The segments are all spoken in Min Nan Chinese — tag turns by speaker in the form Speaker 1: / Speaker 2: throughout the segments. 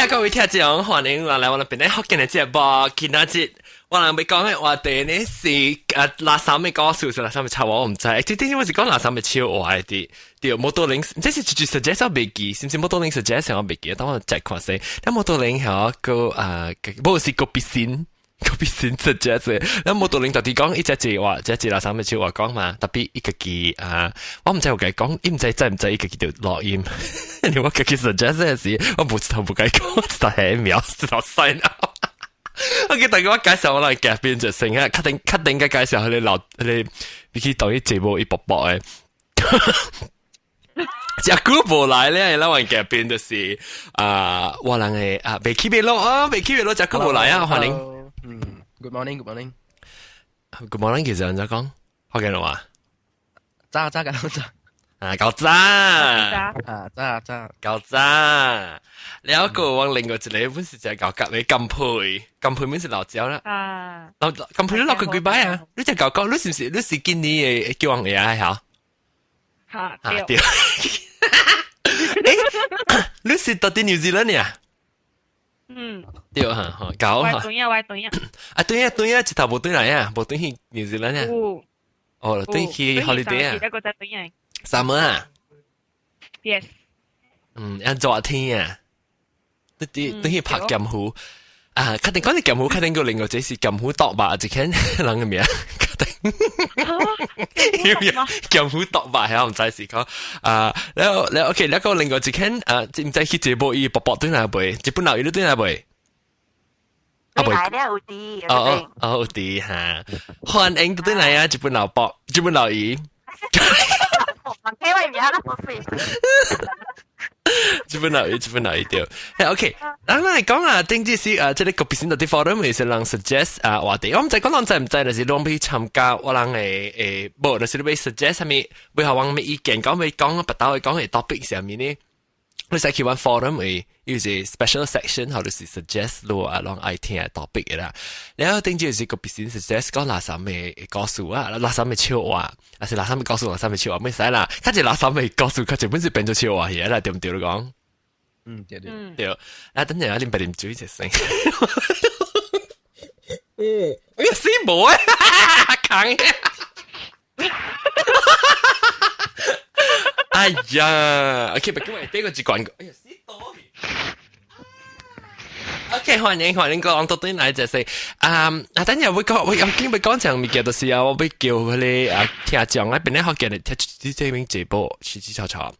Speaker 1: ，OK，各位聽眾，歡迎來我哋邊咧福建嘅節目。今仔日我人欲講嘅話題呢是垃圾嘅故事，是垃圾嘅笑話，我毋知。這點我是講垃圾嘅笑話的，對，摩托林，這是一句 suggest 我袂記，是毋是摩托林 suggest 我袂記，等我再看先。但摩托林係個啊，無是個筆先。個筆先 suggest，那摩托林到底講伊隻字話，這字垃圾嘅笑話講嘛，特別伊家己啊，我毋知有共伊講，伊毋知知毋知伊家己就錄音。你我家己 suggest 嘅時，我無頭無共伊講，就係秒，就 sign out。我記大家我介紹我來嘉賓就成啊，確定確定嘅介紹佢哋老佢哋，比起當伊節目伊薄薄嘅。這久無來咧，咱玩嘉賓就是啊，我人嘅啊，未起未落啊，未起未落，這久無來啊，歡迎。
Speaker 2: 嗯，Good morning，Good morning。
Speaker 1: Good morning，其實按怎講？福建話。
Speaker 2: 早早夠早。
Speaker 1: 啊，夠早。
Speaker 2: 啊，早早。
Speaker 1: 夠早。了個我另外一個本是就係舊夾嘅金佩，金佩本是老椒啦。
Speaker 3: 啊。
Speaker 1: 老金佩你落過幾擺啊？你只舊講，你是毋是你是今年嘅叫王爺嚇？
Speaker 3: 嚇，
Speaker 1: 對。你是到底紐西蘭呀？
Speaker 3: 嗯。
Speaker 1: 對哈，哈，搞
Speaker 3: 我對啊，我對啊。
Speaker 1: 啊，對啊，對啊，一頭無轉來啊，無轉去紐西蘭啊。
Speaker 3: 有。
Speaker 1: 哦，轉去 holiday 啊。
Speaker 3: 一個在轉來。
Speaker 1: Summer 啊
Speaker 3: ？Yes。
Speaker 1: 嗯，一熱天啊，你啲轉去拍劍湖啊，確定講你劍湖，確定個另外這是劍湖島吧？一間人嘅名，確定。劍湖島吧？係我毋知是講啊，然後然後 OK，然後另外一間啊，毋知去這部伊薄薄轉來未？日本老伊都轉來未？
Speaker 4: 啊，未來了有佇，
Speaker 1: 哦哦哦有佇哈，歡迎轉來啊！日本老伯，日本老姨。
Speaker 4: 問我名啦，無費。
Speaker 1: 日本老姨，日本老姨對。OK，咱來講啊，頂次是啊，這個個別先到啲 forum 是人 suggest 啊話題，我毋知講人知毋知，就是攏欲參加我人的無，就是你欲 suggest 啥物，欲予阮啥物意見，講欲講別兜會講的 topic 上面呢？你使去阮 forum 會有一 special section，或者是 suggest 你啊，攏愛聽的 topic 的啦。然後頂次是個別先 suggest 講垃圾的故事啊，垃圾的笑話，還是垃圾的故事，垃圾的笑話，袂使啦。較濟垃圾的故事，較濟本是變做笑話去啦，對毋對你講？
Speaker 2: 嗯，對對。
Speaker 1: 對。啊，等陣我啉白啉水就先。嗯，哎呀，死無啊，扛。哎呀，OK，不過這個一罐，哎呀，死多。OK，歡迎歡迎各位到對來就是，啊，啊，等陣會講，我有經欲講這物件，就是啊，我欲叫彼個啊聽眾啊，邊咧福建的聽這邊直播是是吵吵。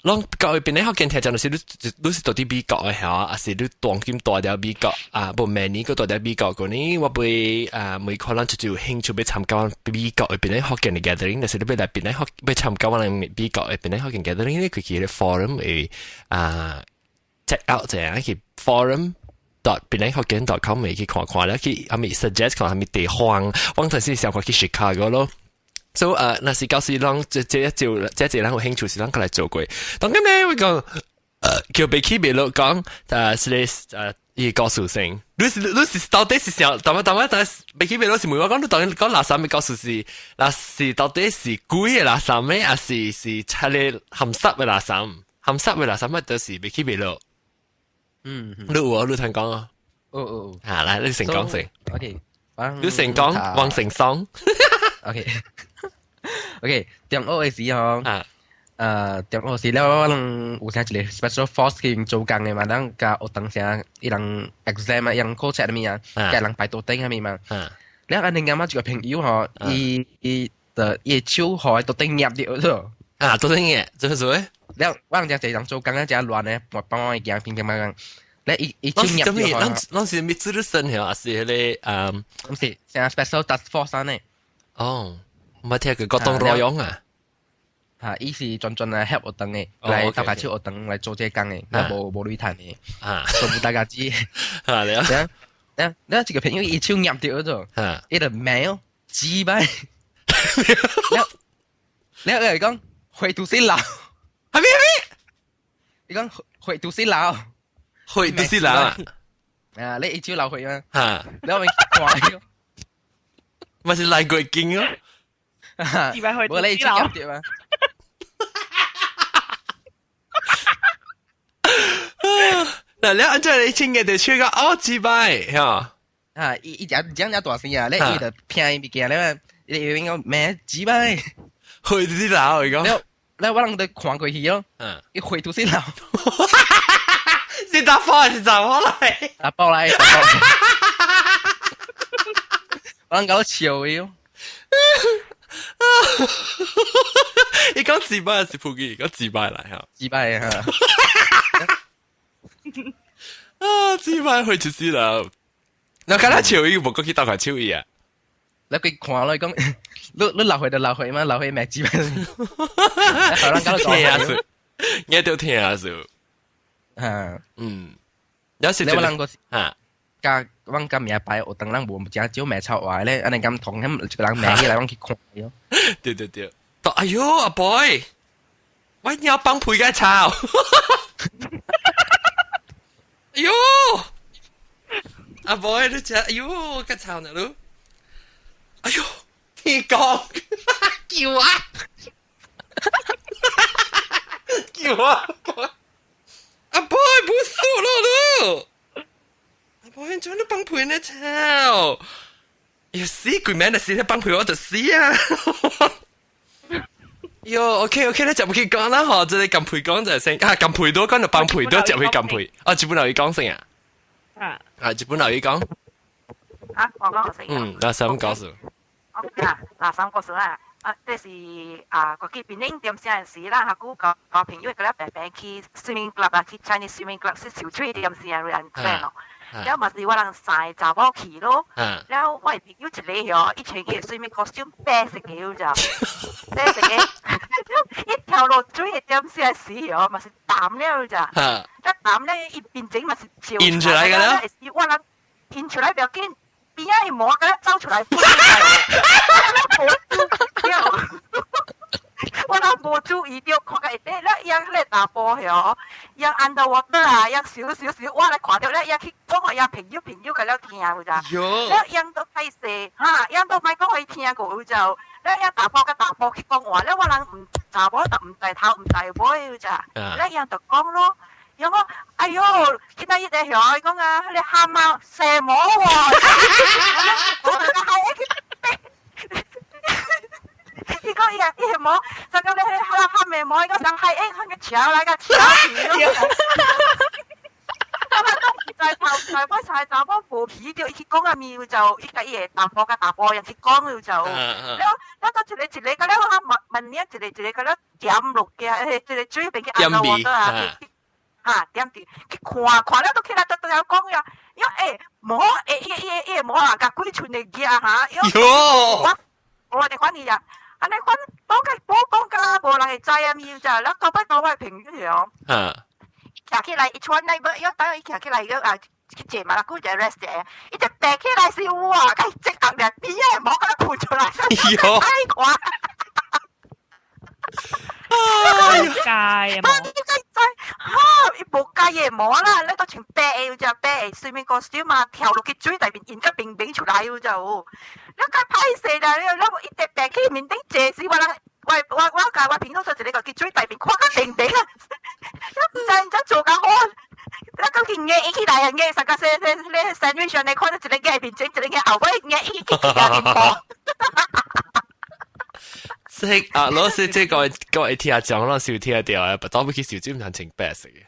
Speaker 1: 攏各位邊咧福建聽眾，就是你你是到佇美國的嚇，還是你當今蹛佇美國啊？無明年閣蹛佇美國嗰呢？我欲啊，每可能就有興趣欲參加美國的邊咧福建的 gathering，就是你欲來邊咧福欲參加我們美國的邊咧福建 gathering，你可以去 forum 會啊 check out 一下去 forum.penanghokkien.com 會去看看咧，去啥物 suggest 看啥物地方，我頭先想看去 Chicago 咯。所以若是到時攏這這一招，這一人有興趣是咱過來做過。當今呢，我講叫別去別落講，是咧伊個故事性。你是你是到底是想，當乜當乜？但係別去別落是問我講，你當講垃圾的故事是，若是到底是鬼的垃圾咩？還是是出咧鹹濕的垃圾？鹹濕的垃圾乜就是別去別落。你有啊？你聽講啊？
Speaker 2: 哦哦。
Speaker 1: 啊，來，你先講先。
Speaker 2: OK。
Speaker 1: 你先講，王成松。
Speaker 2: OK。OK，中學的時候，中學時了，我人有啥一個 special force 去做工的嘛，咱共學堂啥，伊人 exam 啊，伊人考冊啥物啊，共人排桌頂啥物嘛。了按呢啱啱一個朋友吼，伊伊的伊手予桌頂捏著咗。
Speaker 1: 啊，桌頂嘅，做咩做？
Speaker 2: 了我人遮濟人做工啊，遮亂的，我幫我行平平平平。了伊伊手捏著。
Speaker 1: 咱咱是咩資歷生還是彼個嗯？
Speaker 2: 毋是，啥 special task force 呢？
Speaker 1: 哦。毋捌聽過國東羅勇啊？
Speaker 2: 嚇，伊是專專來 help 學堂的，來搭架手學堂來做這工的，啊無無鐳趁的，全部大家知。
Speaker 1: 啊，了。
Speaker 2: 了了，這個朋友伊手捏著咗，伊就罵哦，雞掰。了了，伊講血都死流，
Speaker 1: 係咩咩？
Speaker 2: 伊講血都死流，
Speaker 1: 血都死流啊！
Speaker 2: 啊，你伊手流血嗎？
Speaker 1: 嚇，
Speaker 2: 了我看，
Speaker 1: 咪是來過經哦。
Speaker 2: 無你手捏著嗎？
Speaker 1: 嗱，你按照你清嘅就唱個哦，自擺嚇。
Speaker 2: 啊，伊伊講講咗大聲啊，你伊就聽伊物件咧，你應該咩自擺？
Speaker 1: 去啲鬧嚟講，
Speaker 2: 你我人都看過去咯，伊回頭先鬧，
Speaker 1: 是打波還是打波嚟？
Speaker 2: 打波嚟，我人搞笑伊咯。
Speaker 1: 伊講自擺還是普語？講自擺嚟嚇。
Speaker 2: 自擺嚇。
Speaker 1: 啊！自擺去出事啦。你看他笑伊，無過去鬥佢笑伊啊？
Speaker 2: 你佢看咯，講你你留去就留去嘛，留去咩自擺？我人搞
Speaker 1: 聽啊數，我都聽啊數。
Speaker 2: 嚇，
Speaker 1: 有時
Speaker 2: 你我人個
Speaker 1: 嚇。
Speaker 2: 加阮甲名牌學堂人無誠少罵臭話咧，按呢咁同咁一個人罵起來，阮去看咯。
Speaker 1: 對對對，哎喲，阿 boy，我要幫配個臭。哎喲，阿 boy 你食，哎喲，個臭呢嚕，哎喲，天光，叫啊，叫啊，阿 boy 不輸咯嚕。我做你崩盤呢？操！要死鬼咩？你死你崩盤我就死啊！喲，OK OK，你就唔去講啦，嗬！這你撳陪講就係先，啊撳陪多講就崩陪多，就去撳陪。哦，日本留意講先啊！
Speaker 3: 啊，
Speaker 1: 啊，日本留意講。
Speaker 4: 啊，我講先。
Speaker 1: 嗯，嗱三告訴。
Speaker 4: 啊，嗱三告訴啦。啊，這是啊，過去檳城點聲時啦，下久個個朋友個咧白白去 swimming club 啊，去 Chinese swimming club 是游水點聲人聽咯。了嘛是我人三个查某去咯，了我的朋友一個吼，伊穿伊的 swimming costume 白色的有就，白色的，伊跳落水的點聲時吼，嘛是淡了咋，一淡了伊變整嘛是照
Speaker 1: 現出來個啦，
Speaker 4: 我人現出來不要緊，邊仔伊毛甲走出來，我人無注意到，看甲會底咧，伊咧大波吼，伊 underwater 啊，伊少少少，我來看到咧，伊去講予伊朋友朋友甲了聽有咋，了伊都歹勢，哈，伊都莫講予伊聽過有就，了伊大波甲大波去講話，了我人毋查某就毋知頭毋知尾有咋，了伊就講咯，伊講哎喲，今仔日個吼，伊講啊，彼個蛤蟆蛇魔喎，我就係去。伊講伊個伊個毛，就講你彼個蛤蟆毛，伊講上海欸，看個橋來個橋皮咯。我講在頭在尾在查某無皮著，伊去講啊咪就伊甲伊個大波甲大波人去講就，了了到一個一個，甲了我問問你一個一個，甲了點落去，一個水邊去按到我倒啊，哈點住去看看了都起來都都曉講呀，因為毛欸伊伊伊個毛啊，共幾寸的額哈，我我哋反而啊。按呢款講甲無講甲無人會知啊，咪就，了到尾到我朋友哦，徛起來，伊穿來要要等伊徛起來，伊啊去坐嘛啦，久一個 rest 者，伊就爬起來是哇，共伊這後面邊仔毛共伊噴出來，太看。
Speaker 3: 哎呀，界啊毛，
Speaker 4: 哈，伊無界的毛啦，你都穿白的，有隻白的 swimming costume 嘛，跳落去水內面，現個冰冰出來有就，你較歹勢啦，你你一直爬去面頂坐時，我人我我我共我朋友說一個去水內面看較冰冰啊，你毋知毋知做較好，你講去壓起來啊，壓啥個說說你 sandwich 你看到一個壓面前，一個壓後尾壓起去壓面部。
Speaker 1: 即啊，老師這個各位聽講，咱是有聽到啊，不早要去受水毋通穿白色嘅。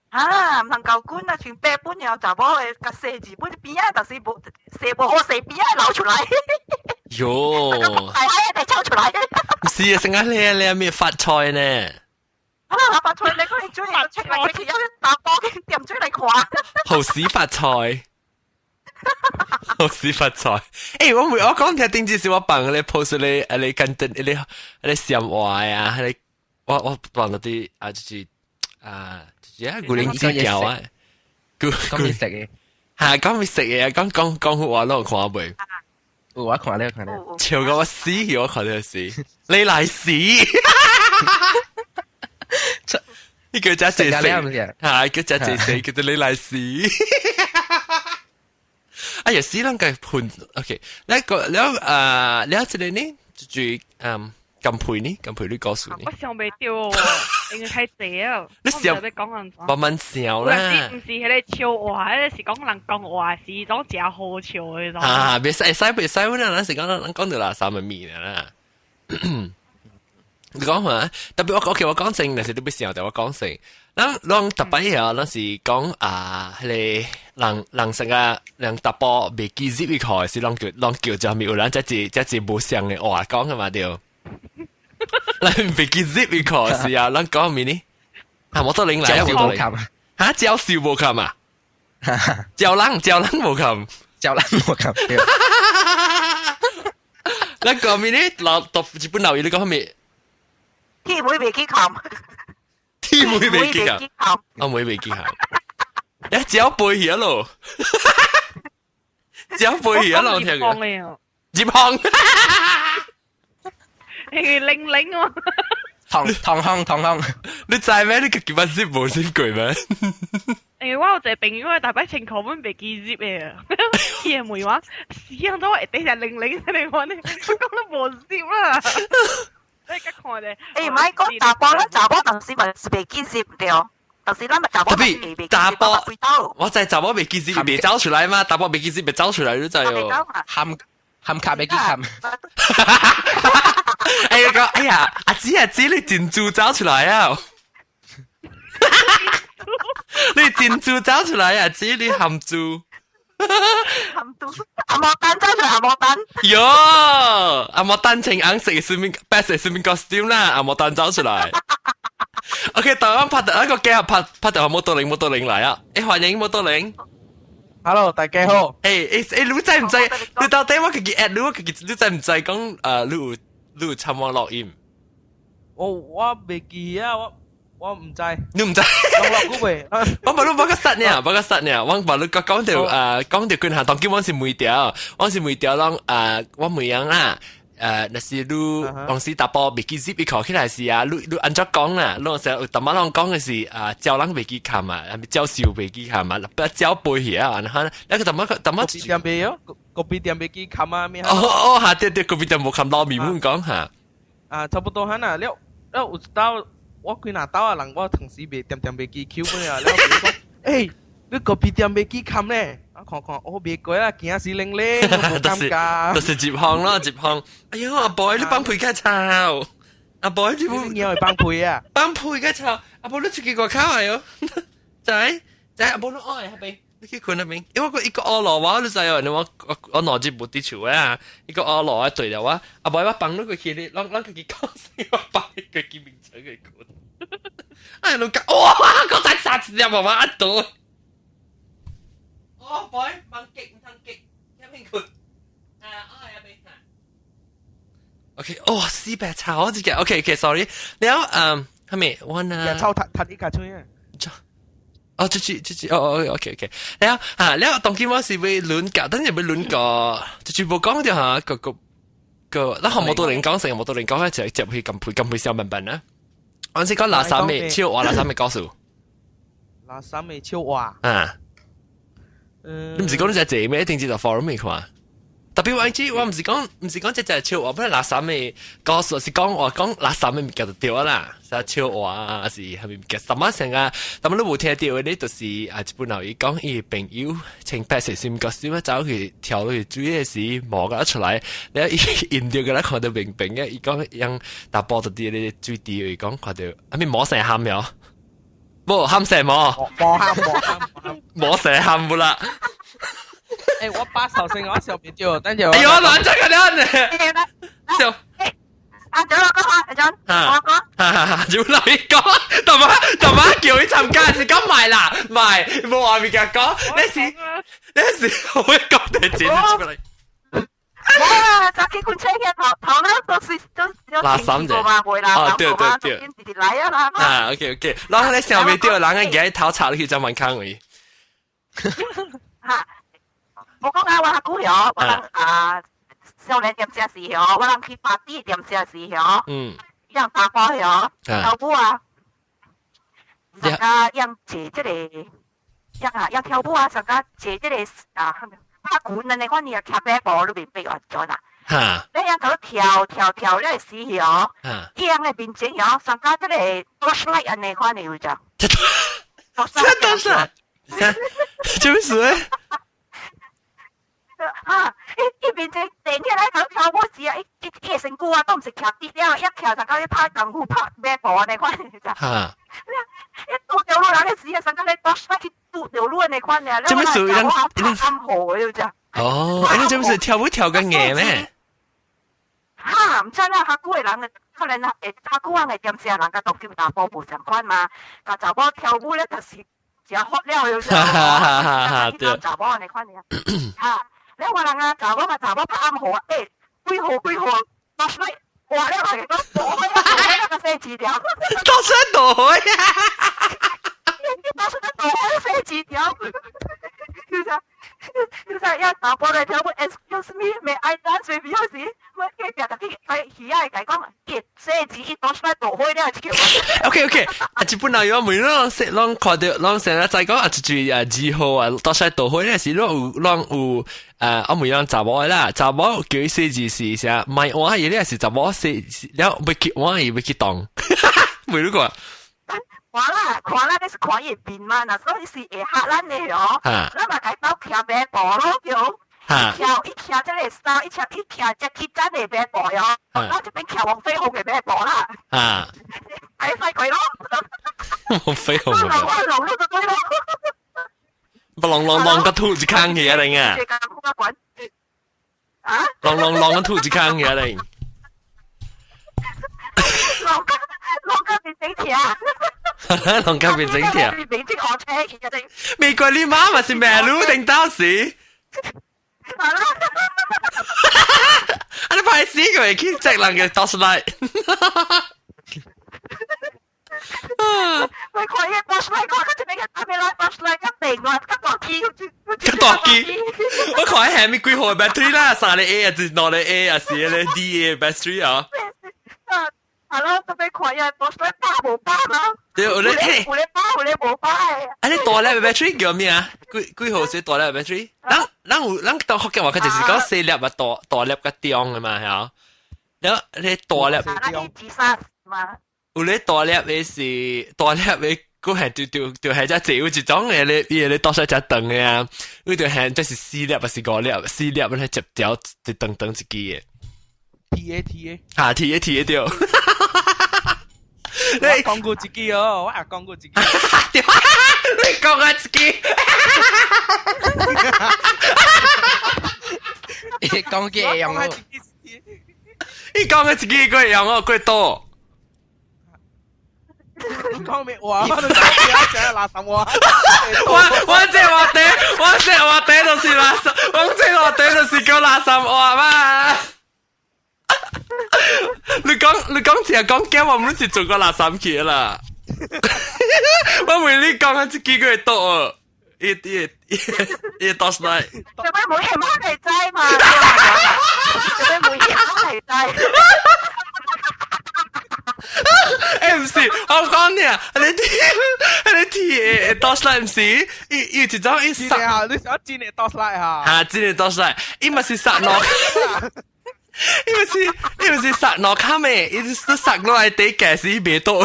Speaker 4: 啊，毋通舊管啊，穿白本了查某的共洗字本邊仔，就是無洗無好洗邊仔流出來。
Speaker 1: 喲，
Speaker 4: 係係一抽出來。
Speaker 1: 唔是啊，成日咧咧咩發菜呢？
Speaker 4: 啊，發菜你講你追出嚟，佢有打波嘅點追嚟看。
Speaker 1: 好屎發菜，好屎發菜。欸，我我講聽頂次是我幫你 post 你，啊你跟登，你你笑話啊，你我我幫到啲啊，就是啊，就是啊，古靈精怪啊，
Speaker 2: 講咩食嘅？
Speaker 1: 嚇，講咩食嘅？講講講好話攏有看未？
Speaker 2: 有我看了看了，
Speaker 1: 笑到我死，我看到死，你來死！呢個只隻死，嚇，叫只隻死，叫做你來死。哎呀，死人嘅盤，OK，呢個了啊，了這個呢，就是嗯，金佩呢，金佩你告訴你。
Speaker 3: 我想袂著哦。應該太濟啊！
Speaker 1: 你笑
Speaker 3: 我唔知講人
Speaker 1: 慢慢笑啦。
Speaker 3: 唔是彼个笑話，彼個是講人講話是一種誠好笑的種。
Speaker 1: 啊，袂使會使袂使，阮咱是講咱講著垃圾的物啦。你講嘛？特別我 OK，我講真，但是你欲笑，但我講真。咱咱逐擺啊，咱是講啊，彼个人人成個人查埔袂記入去看，是攏叫攏叫做物有人這一這一無相的話講的嘛對。咱袂記入去看是啊，咱講物呢？啊，摩托輪來啊，摩托輪。嚇，教授無冚啊？教人教人無冚，
Speaker 2: 教人無冚。
Speaker 1: 咱講物呢？老讀日本老語你講咩？
Speaker 4: 天妹袂記冚，
Speaker 1: 天妹袂記冚，阿妹袂記冚。一腳背起咯，腳背起咯，聽過。入行，
Speaker 3: 你零零喎。
Speaker 2: 唐唐康唐康，
Speaker 1: 你知咩？你家己捌攝無攝過咩？
Speaker 3: 因為我有一個朋友，逐擺穿褲本袂記摺的，伊會問我，死人都會底下零零你講呢，我講都無摺啦。你較看咧。
Speaker 4: 欸，莫講查埔啦，查埔當時嘛是袂記摺對，當時咱咪查埔袂記
Speaker 1: 查埔，我知查埔袂記摺，袂走出來嘛，查埔袂記摺，袂走出來，你知哦。
Speaker 2: 含含卡袂記冚。
Speaker 1: 哎呀，哎呀，阿姊阿姊，你珍珠走出來啊！你珍珠走出來啊！姊，你含珠。
Speaker 4: 含珠，阿毛丹走出來，阿毛丹。
Speaker 1: 喲，阿毛丹穿紅色嘅 swimming 白色 swimming costume 啦，阿毛丹走出來。OK，台灣拍到一個鏡拍拍到摩托輪摩托輪來啊！欸，歡迎摩托輪。
Speaker 5: Hello，大家好。
Speaker 1: 欸欸欸，你知毋知？你到底我家己 add 你，我家己你知毋知講你有參我錄音？
Speaker 5: 我袂記啊，我毋知。
Speaker 1: 你毋知？
Speaker 5: 錄過未？
Speaker 1: 我無你無個實呢，無個實呢，我無你講講著講著近下，當今我是問著，我是問著攏我問人啦。若是你當時查埔袂記摺伊考起來時啊，你按怎講啦？你時有淡仔攏講的是啊，教人袂記冚啊，還是教授袂記冚啊，不教背起啊，然後那個淡仔淡仔。
Speaker 5: 咖啡店袂哦，咖啡店袂記冚啊咩？
Speaker 1: 哦哦，嚇對對，咖啡店無冚撈麵粉講嚇。
Speaker 5: 啊，差不多哈啦，了了有一道我幾若道啊人，我同時袂點點袂記 Q 本啊，了講，欸，你咖啡店袂記冚咧？我看看，哦，袂過啦，驚死零零，無尷尬。
Speaker 1: 就是入行咯，入行。哎呀，阿 boy 你放屁較臭。阿 boy 你
Speaker 5: 你會放屁啊？
Speaker 1: 放屁較臭。阿 boy 你出去外口啊喲。仔仔，阿 boy 你愛那邊，你去睏那邊。因為我一個阿羅我你知哦，你我我我腦子無佇厝啊，一個阿羅對了我。阿 boy 我放你過去，你攏攏家己講死，我放你過去眠床去睏。哎，你講哇，我才殺一粒嘛，我按倒。哦，boy，忙極毋通極，遐邊睏。啊，愛遐邊嚇。OK，哦，死白臭這個，OK，OK，sorry。了，嗯，後面我呢？
Speaker 5: 臭踢踢你架吹啊！
Speaker 1: 哦，這這這這，哦哦，OK，OK。了啊，了，當今我是欲輪個，等陣欲輪個，就全部講著嚇，個個個，咱學摩托輪講成摩托輪講，一齊接去撳配撳配小文笨啊。我先講垃圾嘅笑話，垃圾嘅故事。
Speaker 5: 垃圾嘅笑話。
Speaker 1: 啊。你毋是講你只濟咩？一定知道 forum 未看？特別我知，我毋是講毋是講這隻笑話，本來垃圾嘅故事是講話講垃圾嘅物件就對啦，啥笑話啊，是係咪物件？什麼成啊？但你無聽著的，你就是啊，一本老伊講伊朋友穿白色衫個衫走去跳落去水的時，毛個出來，你伊印著個來看到明明嘅，伊講用查埔就佇咧水池，伊講看著，啊咪毛生喊了。無喊什麼？
Speaker 5: 無喊無喊
Speaker 1: 無成喊不啦？
Speaker 5: 欸，我把頭先我笑袂著，等陣。
Speaker 1: 哎呦，亂咗個呢？笑。
Speaker 4: 阿張我講，阿張，我講。
Speaker 1: 哈哈哈！就來講，大媽大媽叫伊參加是講賣啦，賣，無話物件講，你是我會講的解釋出來。
Speaker 4: 冇啊，早起困車嘅頭頭咧都是都有聽過嘛，會啦，
Speaker 1: 哦對對對，
Speaker 4: 直直來啊啦。
Speaker 1: 啊，OK OK，然後你想袂著，人家舉頭插去就門口位。
Speaker 4: 嚇！我講啊，我較久曉，我人啊少年點食時曉，我人去 party 點食時曉，樣查埔曉，跳舞啊，大家樣坐這個，樣啊樣跳舞啊，大家坐這個啊。拍拳安尼款，你啊騎馬步你明白完全啦。
Speaker 1: 嚇，
Speaker 4: 你樣佢跳跳跳咧死哦，樣嘅變成哦，上家這個 torchlight 按呢款的有只。
Speaker 1: 這 torchlight，做咩事咧？
Speaker 4: 啊！伊變成電起來佢跳舞時啊，伊伊個身軀啊，都毋是徛直了，一徛就到伊拍功夫拍馬步按呢款就。
Speaker 1: 嚇！
Speaker 4: 一拄著路人咧時啊，上家咧 torchlight 去拄著路按呢款爾。
Speaker 1: 做咩事？
Speaker 4: 人人暗號的就。
Speaker 1: 哦，你做咩事？跳舞跳緊嘢咩？
Speaker 4: 哈，毋知啦，較久的人可能會較久人會點聲人佮當今查埔無仝款嘛，共查某跳舞咧就是誠好了就。
Speaker 1: 哈哈哈哈對。
Speaker 4: 查某按呢款爾。哈，了我人啊，查某嘛查某拍暗號啊，欸，幾號幾號，torchlight，哇了來講，倒開啊，倒開個細字條。
Speaker 1: torchlight 倒開啊！
Speaker 4: torchlight 倒開細字條。就是要查埔來跳舞，excuse me，may I dance with you 時，我隔壁就去去魚仔會講，伊細字伊 torchlight 倒開了就叫。
Speaker 1: OK，啊，這本來有每攏識攏看著攏成日在講啊，一句啊二號啊，torchlight 倒開咧是攏有攏有誒，我每樣查某啦，查某叫伊細字是啥？賣換伊咧是查某細，了欲去換伊欲去動，袂你看。
Speaker 4: 看啦，看啦，你是看伊面嘛？若說伊是會嚇咱的哦，咱嘛共伊鬥徛馬步咯，對。徛伊徛這个衫，伊徛伊徛只去咱的馬步喲，咱這邊徛黃飛鴻的馬步啦。哎，快過咯！
Speaker 1: 黃飛鴻嘅馬步。
Speaker 4: 龍龍就對咯。
Speaker 1: 不龍龍龍個兔子坑去啊！定啊！
Speaker 4: 啊！
Speaker 1: 龍龍龍個兔子坑去啊！定。
Speaker 4: 龍家龍家變整條。
Speaker 1: 龍家變整條。
Speaker 4: 變整學車去啊！
Speaker 1: 美國你媽咪是馬路定當時？啊！你歹死佢去隻人嘅 torchlight。
Speaker 4: 喂，看伊 torchlight，看佢這邊個打咩來 torchlight，一定啊，較大機，
Speaker 1: 較大機。我看下面幾號 battery 啦，三個 A 啊，是兩個 A 啊，四個 D A battery 啊。
Speaker 4: 係咯，特別看伊 torchlight 爆無爆啦？
Speaker 1: 對，有咧，
Speaker 4: 有咧爆，有咧無爆的。
Speaker 1: 啊，你大粒 battery 叫咩啊？幾幾號是大粒 battery？咱咱有咱當福建話，佢就是講細粒啊，大大粒較中的嘛，係啊。然後你大粒，
Speaker 4: 嘛。
Speaker 1: 有咧大粒的是大粒的，佫係就就就係只有一種的咧，伊個咧倒出只長的啊，佢就係這是四粒還是五粒？四粒咧接條就長長一支的。
Speaker 5: T A T A。
Speaker 1: 哈 T A T A 對。
Speaker 5: 你講過一支哦，我也講過一支。
Speaker 1: 對，你講過一支。
Speaker 2: 講幾會用哦？
Speaker 1: 伊講過一支，佫會用哦，佫多。
Speaker 5: 你講咩話？我都知啊，垃圾話。
Speaker 1: 我我這話題，我這話題就是垃圾，我這話題就是叫垃圾話嘛。你講你講淨係講驚，我們是做過垃圾去啦。我問你講啊，這幾個月多哦，一一一到時來。
Speaker 4: 做咩冇嘢媽嚟齋嘛？做咩冇嘢媽嚟齋？
Speaker 1: 欸，毋是，我講你啊，你聽，你聽，torchlight 毋是，伊伊一種伊殺，
Speaker 5: 你想真的 torchlight 哈？
Speaker 1: 哈，真的 torchlight，伊嘛是殺落，伊嘛是伊嘛是殺落卡咩？伊是殺落來底蓋是伊袂倒，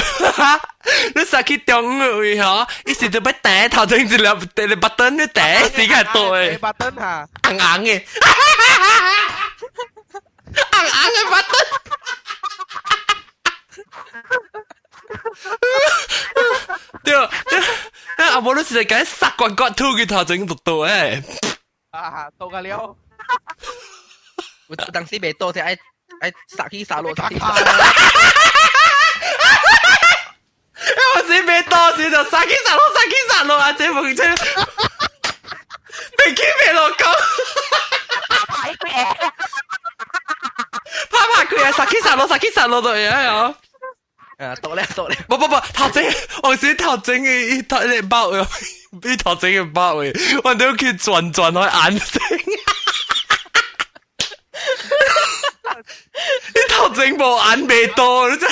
Speaker 1: 你殺去中央位吼，伊是就欲彈頭前一粒一粒 button 你彈時間倒的
Speaker 5: ，button 哈，
Speaker 1: 紅紅的，紅紅的 button。對對，啊無你是共殺骨骨吐去頭前就倒誒。
Speaker 5: 啊，倒個了。
Speaker 2: 有當時袂倒，就愛愛殺起殺落殺起殺。
Speaker 1: 我是袂倒時就殺起殺落殺起殺落啊！這問這，袂起袂落講。
Speaker 4: 拍開
Speaker 1: 拍拍佢啊！殺起殺落殺起殺落就會啊！
Speaker 2: 啊，倒咧倒咧！
Speaker 1: 不不不，頭前我是頭前嘅伊頭咧包嘅，伊頭前嘅包嘅，我都去轉轉開眼睛。你頭前無眼未到，你真。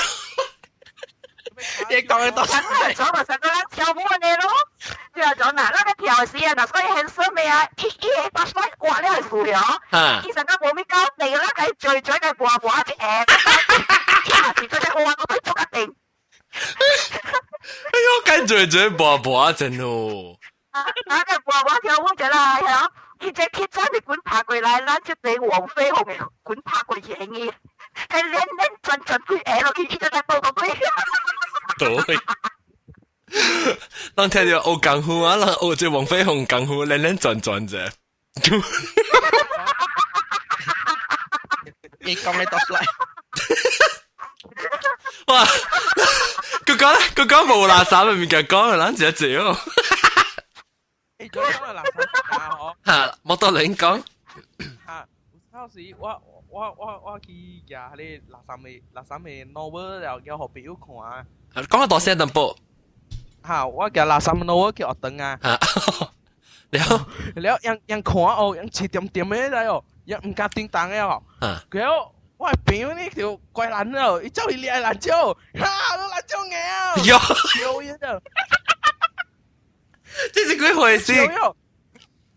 Speaker 2: 你講嘅多。
Speaker 4: 咗咪成個人跳舞嘅咯，就跳咗嗱，那個跳時啊，嗱所以很衰咩啊？伊伊個把水刮了係輸了，伊成個無咪搞定啦，佢最最嘅刮刮一下，伊是做隻挖我都做一定。
Speaker 1: 哎呦，緊最最跋跋真哦。
Speaker 4: 啊，那個跋跋跳舞者啦，係啊，伊這去真係滾爬過來，咱這邊黃飛鴻嘅滾爬過去，伊，佢連連轉轉幾下落去，伊就在倒過去。
Speaker 1: 對。人聽著學功夫啊，人學這黃飛鴻功夫，連連轉轉者。
Speaker 2: 你講你讀出來。
Speaker 1: 哇！佢講佢講無垃圾嘅物件講，咱一隻哦。
Speaker 5: 你講垃圾啊？嗬。
Speaker 1: 嚇，冇得你講。
Speaker 5: 嚇，有時我我我我去夾迄個垃圾嘅垃圾嘅 novel 了，叫予朋友看。
Speaker 1: 講個大聲淡薄。
Speaker 5: 嚇！我夾垃圾 novel 去學堂啊。
Speaker 1: 了
Speaker 5: 了，人人看哦，人切點點的來哦，人毋敢叮當的哦。佢我朋友呢條怪難哦，伊走去掠辣椒，哈，都辣椒硬啊！
Speaker 1: 喲，
Speaker 5: 笑伊就，
Speaker 1: 這是幾回事？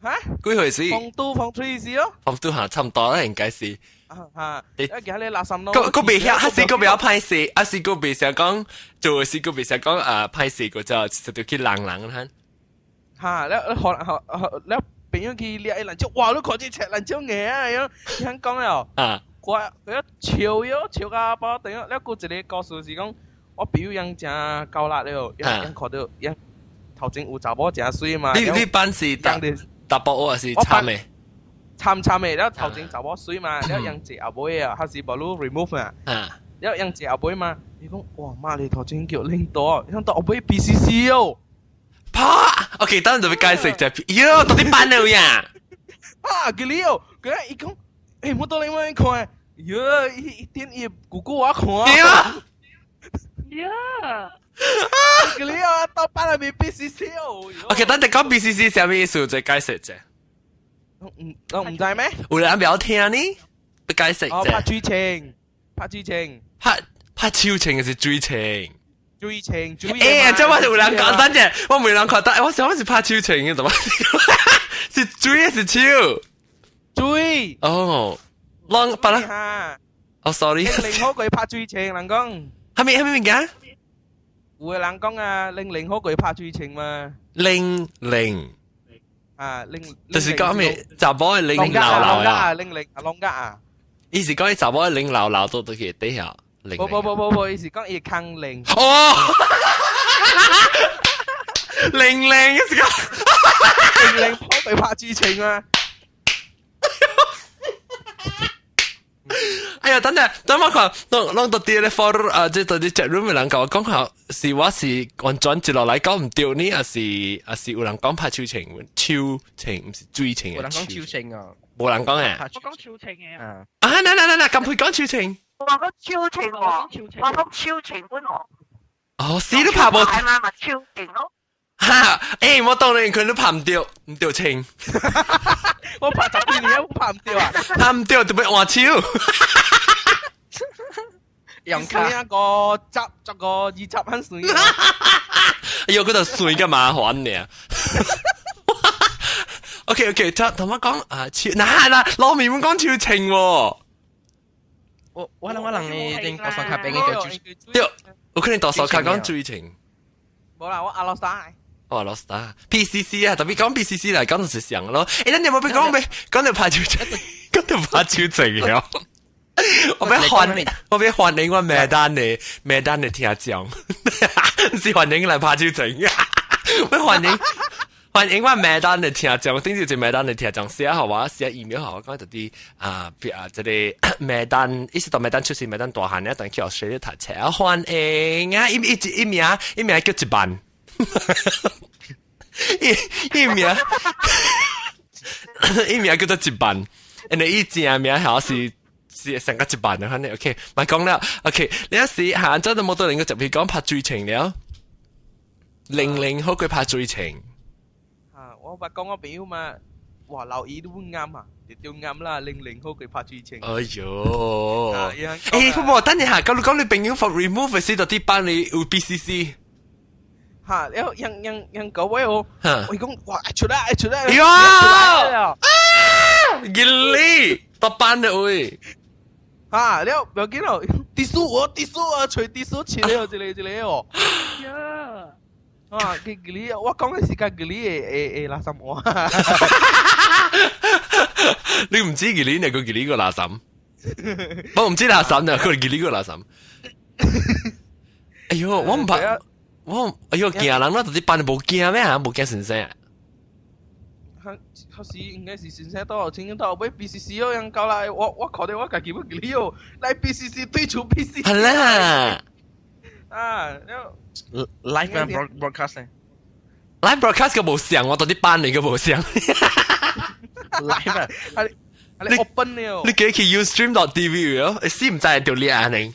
Speaker 5: 嚇？
Speaker 1: 幾回事？
Speaker 5: Form two、form three 時咯。
Speaker 1: Form two 嚇，差唔多啦，應該是。
Speaker 5: 嚇！你夾你垃圾咯。
Speaker 1: 個個袂曉，還是個比較歹勢，還是個袂想講，做是個袂想講啊歹勢，個就就去人人嚇。
Speaker 5: 嚇！了了學學了朋友去掠辣椒，哇！你看這切辣椒硬啊，樣樣講了。
Speaker 1: 啊！
Speaker 5: 我佢一笑咗笑到包等於，了閣一個故事是講，我朋友樣誠夠力了，樣樣看到樣頭前有查某誠媠嘛。
Speaker 1: 你你班是查查埔還是參的？
Speaker 5: 參參的，了頭前查某媠嘛，了樣坐後尾啊，還是無你 remove 啊？了樣坐後尾嘛，伊講哇媽你頭前叫領導，響到後尾 PCC 哦。
Speaker 1: 啪！OK，等陣就要解釋就，喲，到底班了呀？
Speaker 5: 啊，佢了，佢伊講，欸，我到你問看。喲，伊伊點伊姑姑我看。
Speaker 1: 對啊。
Speaker 3: 呀！
Speaker 5: 佢了啊，到班入面 BCC 哦。
Speaker 1: OK，等陣講 BCC 啥物意思，再解釋者。
Speaker 5: 唔，我毋知咩？
Speaker 1: 有人袂曉聽呢？不解釋
Speaker 5: 哦，拍水情，拍水情，
Speaker 1: 拍拍手情還是水情？
Speaker 5: 水情，水。
Speaker 1: 欸，這我有人講，等陣我沒人看到，我想我是拍手情嘅，怎麼？是水還是手？
Speaker 5: 水。
Speaker 1: 哦。啷，把啦。哦，sorry。
Speaker 5: 零好過拍水情，人講。
Speaker 1: 係咪係咪物件？
Speaker 5: 有個人講啊，零零好過拍水情嘛。
Speaker 1: 零零。
Speaker 5: 啊，零。
Speaker 1: 就是講咩？查某的零流流啊。
Speaker 5: 零零啊，攏甲啊。
Speaker 1: 伊是講伊查某的零流流到到去底下。零。
Speaker 5: 無無無無無，伊是講伊空零。
Speaker 1: 哦。零零，是講。
Speaker 5: 零零好過拍水情啊。
Speaker 1: 哎呀，等陣，等我看，攏攏到啲咧 for 啊，即到啲 chat room 嘅人共我講下，是我是完全接落來講毋對呢，還是還是有人講拍手情，手情毋是水情
Speaker 2: 有人講手情啊，
Speaker 1: 無人講嘅。
Speaker 3: 我講手情嘅。
Speaker 2: 啊，
Speaker 1: 啊，嗱嗱嗱嗱，咁配講手情？
Speaker 4: 我講手情喎，我講手情本我。
Speaker 1: 哦，死都拍無。
Speaker 4: 係嘛，咪手情咯。
Speaker 1: 哈！欸，我當然佢都拍毋著，毋著情。
Speaker 5: 我拍十幾年，我拍毋著啊！
Speaker 1: 拍毋著就欲換手。
Speaker 2: 用卡
Speaker 5: 一個十十個二十很水。
Speaker 1: 哎呦，嗰度水嘅麻煩呢。OK OK，就同我講啊，手嗱嗱，攞面講手情喎。
Speaker 2: 我我諗我諗你定多數卡俾你叫水。
Speaker 1: 對，有可能多數卡講水情。
Speaker 5: 無啦，我阿羅沙。
Speaker 1: 哦，老師啊，PCC 啊，特別講 PCC 嚟講就是上咯。欸，咱有冇俾講未？講到拍手情，講到拍手情了。我欲歡，我欲歡迎我美丹的美丹的聽眾，是歡迎來拍手情。我歡迎歡迎我美丹的聽眾，頂住就美丹的聽眾寫予我，寫 email 予我，講到底啊，啊，這個美丹，伊是到美丹出世，美丹大漢咧，但去學學讀冊，歡迎啊！伊伊伊名伊名叫一萬。伊伊名，伊名叫做一萬，因為伊正名好像是是成個一萬的，反正 OK，莫講了，OK，你一時下晝都冇得人個特別講拍水情了，零零好過拍水情。
Speaker 5: 啊，我捌講我朋友嘛，哇，留意都啱啊，就啱啦，零零好過拍水情。
Speaker 1: 哎喲，欸，不過等一下，咁你講你朋友 for remove 時就啲班你有 BCC。
Speaker 5: 嚇，了樣樣樣個位哦，我講哇出來出來，
Speaker 1: 呀，吉利，多班的喂，
Speaker 5: 嚇，了不要緊咯，tissue 我 tissue 啊，揣 tissue 切了一個一個哦。啊，佢吉利，我講嘅是個吉利的垃圾話。
Speaker 1: 你唔知吉利呢個吉利個垃圾？我唔知垃圾呢，佢吉利個垃圾。哎呦，我唔怕，我哎呦驚人啦，到底班無驚咩啊？無驚先生啊？
Speaker 5: 確實應該是先生到，聽到尾 BCC 哦樣搞啦，我看到我家己要吉利哦，來 BCC 對出 BCC。
Speaker 1: 係啦。
Speaker 5: 啊
Speaker 2: ，live broadcast
Speaker 1: ，live broadcast 個無像，我到底班嚟個無像。
Speaker 2: live 啊，
Speaker 5: 係你 open 了，
Speaker 1: 你記去 ustream.tv 哦，你死唔知條鏈啊你？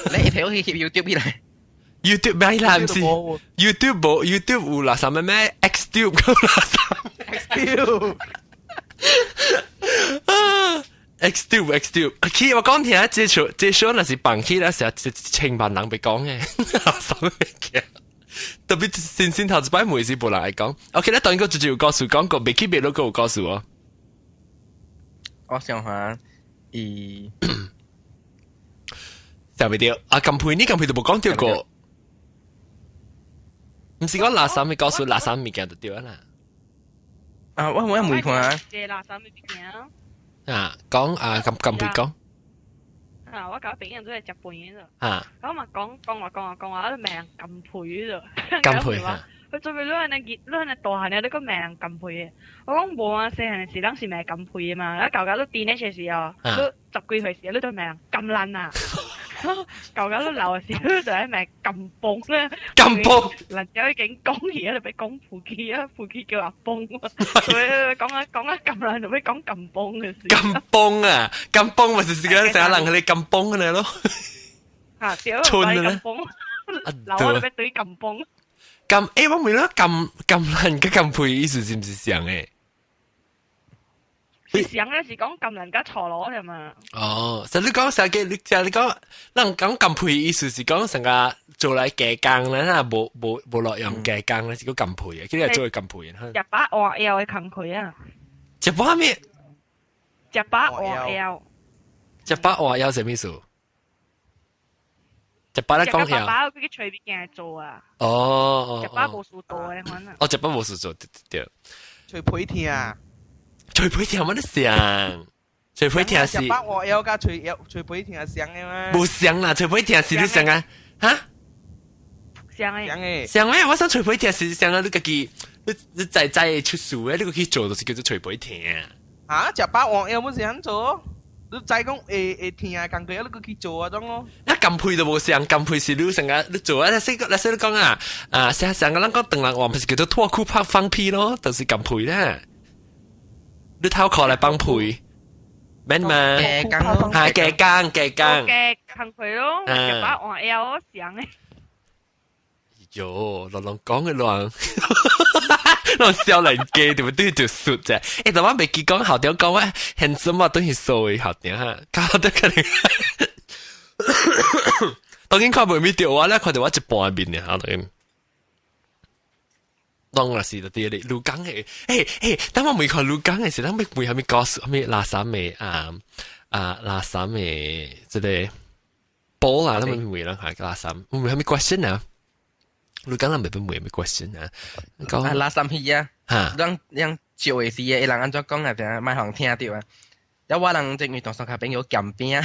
Speaker 2: 你睇好似 YouTube 嚟
Speaker 1: ，YouTube 咩啦？唔是 YouTube 無 YouTube 有啦，啥物咩 Xtube 咁啦，
Speaker 5: Xtube。
Speaker 1: Xtube Xtube，其實我講聽，這出這出那是放起那時候千萬人被講嘅，啥物嘅？特別先先頭一擺每次無人會講。OK，咧當然個就有故事講過，未去別攞個有故事哦。
Speaker 2: 我想下，伊
Speaker 1: 想袂著啊！近配呢近配就無講著過，毋是講垃圾嘅故事，垃圾物件就對啦。
Speaker 2: 啊！我問看啊。
Speaker 3: 這垃圾物件。
Speaker 1: 啊，講啊，咁近配講。
Speaker 3: 啊！我搞朋友都係食飯嘅啫。
Speaker 1: 啊。
Speaker 3: 咁嘛講講話講話講話，都罵人金配啫。
Speaker 1: 金配啊！
Speaker 3: 佢做咩你係你你係大漢你個罵人金配嘅？我講無啊，細漢時咱是罵金配嘅嘛。啊，舊舊都癲嗰時候，都十幾歲時，你都罵人金爛啊！舊舊都老嘅時，你就係罵金崩咧。
Speaker 1: 金崩。
Speaker 3: 人家已經講嘢，就俾講負氣啊，負氣叫阿崩。所以講啊講啊金爛，就俾講金崩嘅事。
Speaker 1: 金崩啊！金崩咪就是講成日人佢哋金崩嘅咯。
Speaker 3: 嚇！屌，金崩，老我就俾對金崩。
Speaker 1: 金欸，我問啦，金金蘭佮金配意思是毋是像的？
Speaker 3: 是像咧，是講金蘭佮錯攞啫嘛。
Speaker 1: 哦，所以你講成個，你成你講，咱講金配意思是講成個做來加工咧，那無無無落用加工咧，是個金配嘅，佢係做金配嘅。
Speaker 3: 食飽換腰的工課啊！
Speaker 1: 食飽咩？
Speaker 3: 食飽換腰。
Speaker 1: 食飽換腰啥物意思？食飽咧講
Speaker 3: 爸爸佢去隨便做啊！
Speaker 1: 哦，
Speaker 3: 食飽無事做的款啊！
Speaker 1: 哦，食飽無事做，對對。
Speaker 5: 隨皮疼。
Speaker 1: 隨皮疼，我咧想，隨皮疼是。
Speaker 5: 食飽換腰佮隨腰隨皮疼相的嗎？
Speaker 1: 無相啦，隨皮疼是你想啊？哈？
Speaker 3: 相的。
Speaker 5: 相的。
Speaker 1: 相咩？我想隨皮疼是想啊，你家己你你在在出事的，你個去做就是叫做隨皮疼。
Speaker 5: 啊！食飽換腰不是按做？你知講會會疼的工課，你閣去做啊種咯。
Speaker 1: 那金配都無相，金配是你成個你做啊！那說那說你講啊，啊，成成個人講長人話，不是叫做脫褲拍放屁咯，就是金配啦。你偷褲來放屁，免嘛？
Speaker 2: 加工咯，
Speaker 1: 係加工加工。
Speaker 3: 加工課咯，食飽換腰相的。
Speaker 1: 喲，亂亂講嘅亂，亂少年家對不對？就說啫。欸，但我袂記講校長講我現在嘛等於數的校長哈，搞得可能。當然看袂咪著我咧，看著我一半面爾，當然。當然是佇咧鹿港的，欸欸，當我未看鹿港的時，咱欲問啥物故事，啥物垃圾的啊啊垃圾的這个波啦，咱欲問人下垃圾，問啥物 question 啊？鹿港人袂欲問啥物 question 啊？
Speaker 2: 講啊垃圾戲啊，咱咱照的時，伊人按怎講啊？定莫予人聽著啊！了我人正為同上下朋友鹹餅。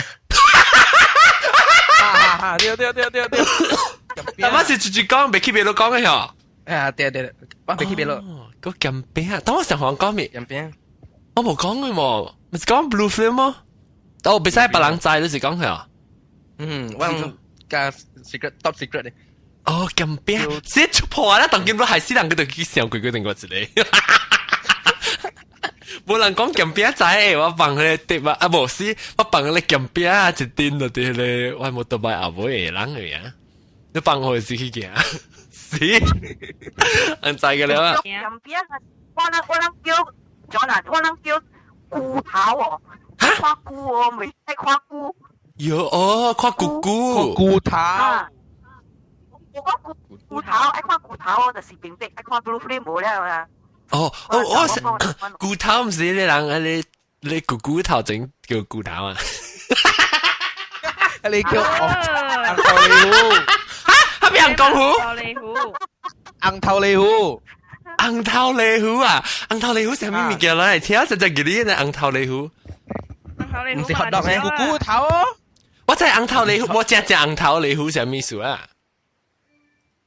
Speaker 5: 哈哈，對對對對對。
Speaker 1: 但我是直接講，袂去別路講的嗬。
Speaker 2: 啊對對，我袂去別路。
Speaker 1: 個鹹餅啊！當我上行講咩？
Speaker 2: 鹹餅。
Speaker 1: 我無講嘅喎，毋是講 blue film 麼？哦，袂使別人知，你是講佢啊？
Speaker 2: 嗯，我加 secret top secret 的。
Speaker 1: 哦，鹹餅，這出破啦！當今都害死人，佢就去想過佢定過一個。無人講鹹餅仔，我放彼個碟啊，啊無是，我放彼個鹹餅啊，一陣就佇彼個我摩托擺後尾的人的啊，你放予是去行，是，人知個了啊。
Speaker 4: 鹹餅啊，我人叫，做啦，我人叫菇頭哦，看菇哦，袂使看菇。
Speaker 1: 喲哦，看菇菇。
Speaker 5: 菇頭。
Speaker 4: 我講骨頭，愛看骨頭。頭就是明白，愛看 blue film 無了啦。
Speaker 1: 哦哦，我是骨頭，毋是你人啊？你骨骨頭整叫骨頭啊？
Speaker 5: 你叫紅頭利虎，
Speaker 1: 哈？係咪紅頭虎？
Speaker 3: 利虎，
Speaker 5: 紅頭利虎，
Speaker 1: 紅頭利虎啊！紅頭利虎係咩物件來？聽實在記你呢紅頭利虎。
Speaker 2: 唔是 hot dog 咩？
Speaker 5: 骨骨頭哦。
Speaker 1: 我知紅頭利虎，我正正紅頭利虎係咩意思啊？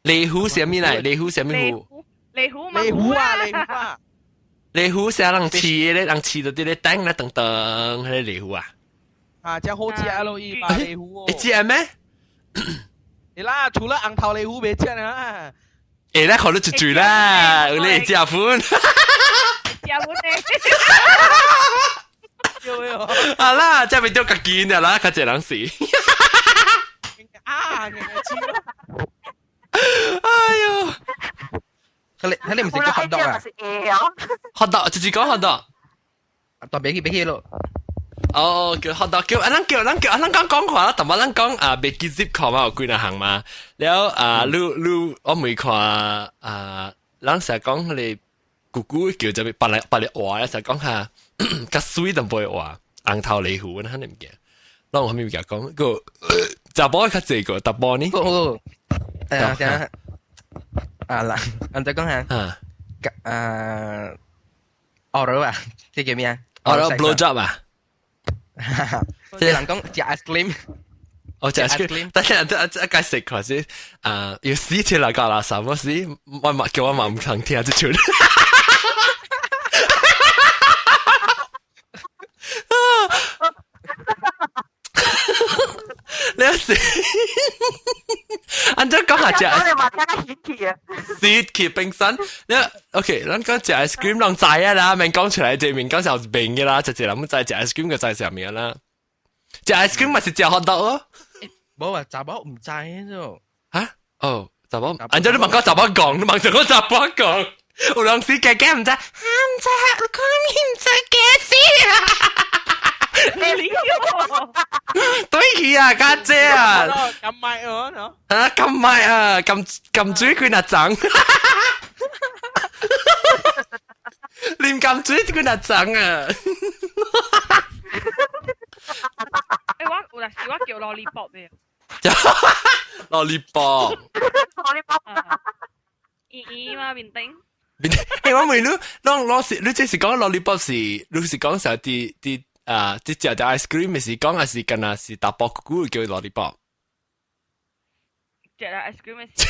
Speaker 1: 利虎係咩嚟？利虎係咩虎？
Speaker 3: 利虎
Speaker 5: 利虎啊！利虎啊！
Speaker 1: 利虎是人飼的咧，人飼到佇咧等咧等等，彼个利虎啊！
Speaker 5: 啊，這好食咯，伊把利虎哦。
Speaker 1: 會食咩？
Speaker 5: 你啦，除了紅頭利虎袂食啊。
Speaker 1: 會啦，看你一嘴啦，有你食粉。
Speaker 3: 食粉咧。
Speaker 1: 啊啦，這邊丟家己的啦，較濟人死。
Speaker 5: 啊，硬硬
Speaker 1: 哎喲！
Speaker 2: 佢你唔是叫 hot dog 啊
Speaker 1: ？hot dog 就是講 hot dog。
Speaker 2: 特別去別去咯。
Speaker 1: 哦，叫 hot dog 叫啊，咱叫咱叫啊，咱講講看啦，但係咱講啊，袂記得看嘛，有幾若項嘛。了啊，你你我未看啊，咱成日講彼個姑姑叫做別來別來話，成日講下較水淡薄話，紅頭利虎，咱肯定毋記。咱有啥物物件講？個查某較濟個，查某呢？
Speaker 2: 好，誒，啊啦，按再講下。
Speaker 1: 啊。
Speaker 2: 誒，oral 啊，這叫咩啊
Speaker 1: ？oral blow job 啊？
Speaker 2: 這人講食 ice cream。
Speaker 1: 哦，食 ice cream，但係啊啊解釋看是啊，要死出來搞垃圾，我死我嘛叫我嘛毋通聽這出。你是按怎講下食？
Speaker 4: 我哋話聽個熱氣啊！
Speaker 1: 熱氣冰山，你 OK？咱講食 ice cream，人知啊啦，免講出來，這面講就明嘅啦，直接人知食 ice cream 就知啥物啦。食 ice cream 咪是食 hot dog 咯。
Speaker 2: 無啊，查某毋知啫。
Speaker 1: 嚇？哦，查某，按怎你問講查某講，你問就講查某講，有人時家家毋知，唔知，我講唔知幾時啊！對起啊，家姐啊，
Speaker 5: 撳麥哦，
Speaker 1: 啊，撳麥啊，撳撳水佢那髒，啉撳水佢那髒啊！
Speaker 3: 欸，我有時我叫 lollipop 嘅。
Speaker 1: lollipop。
Speaker 4: lollipop。
Speaker 3: 圓圓嘛，面頂。
Speaker 1: 欸，我問你，攏攏是你這是講 lollipop 是，你是講啥？佇佇啊，佇食隻 ice cream 是講還是敢若是大包谷叫 lollipop？
Speaker 3: 食 ice cream 是。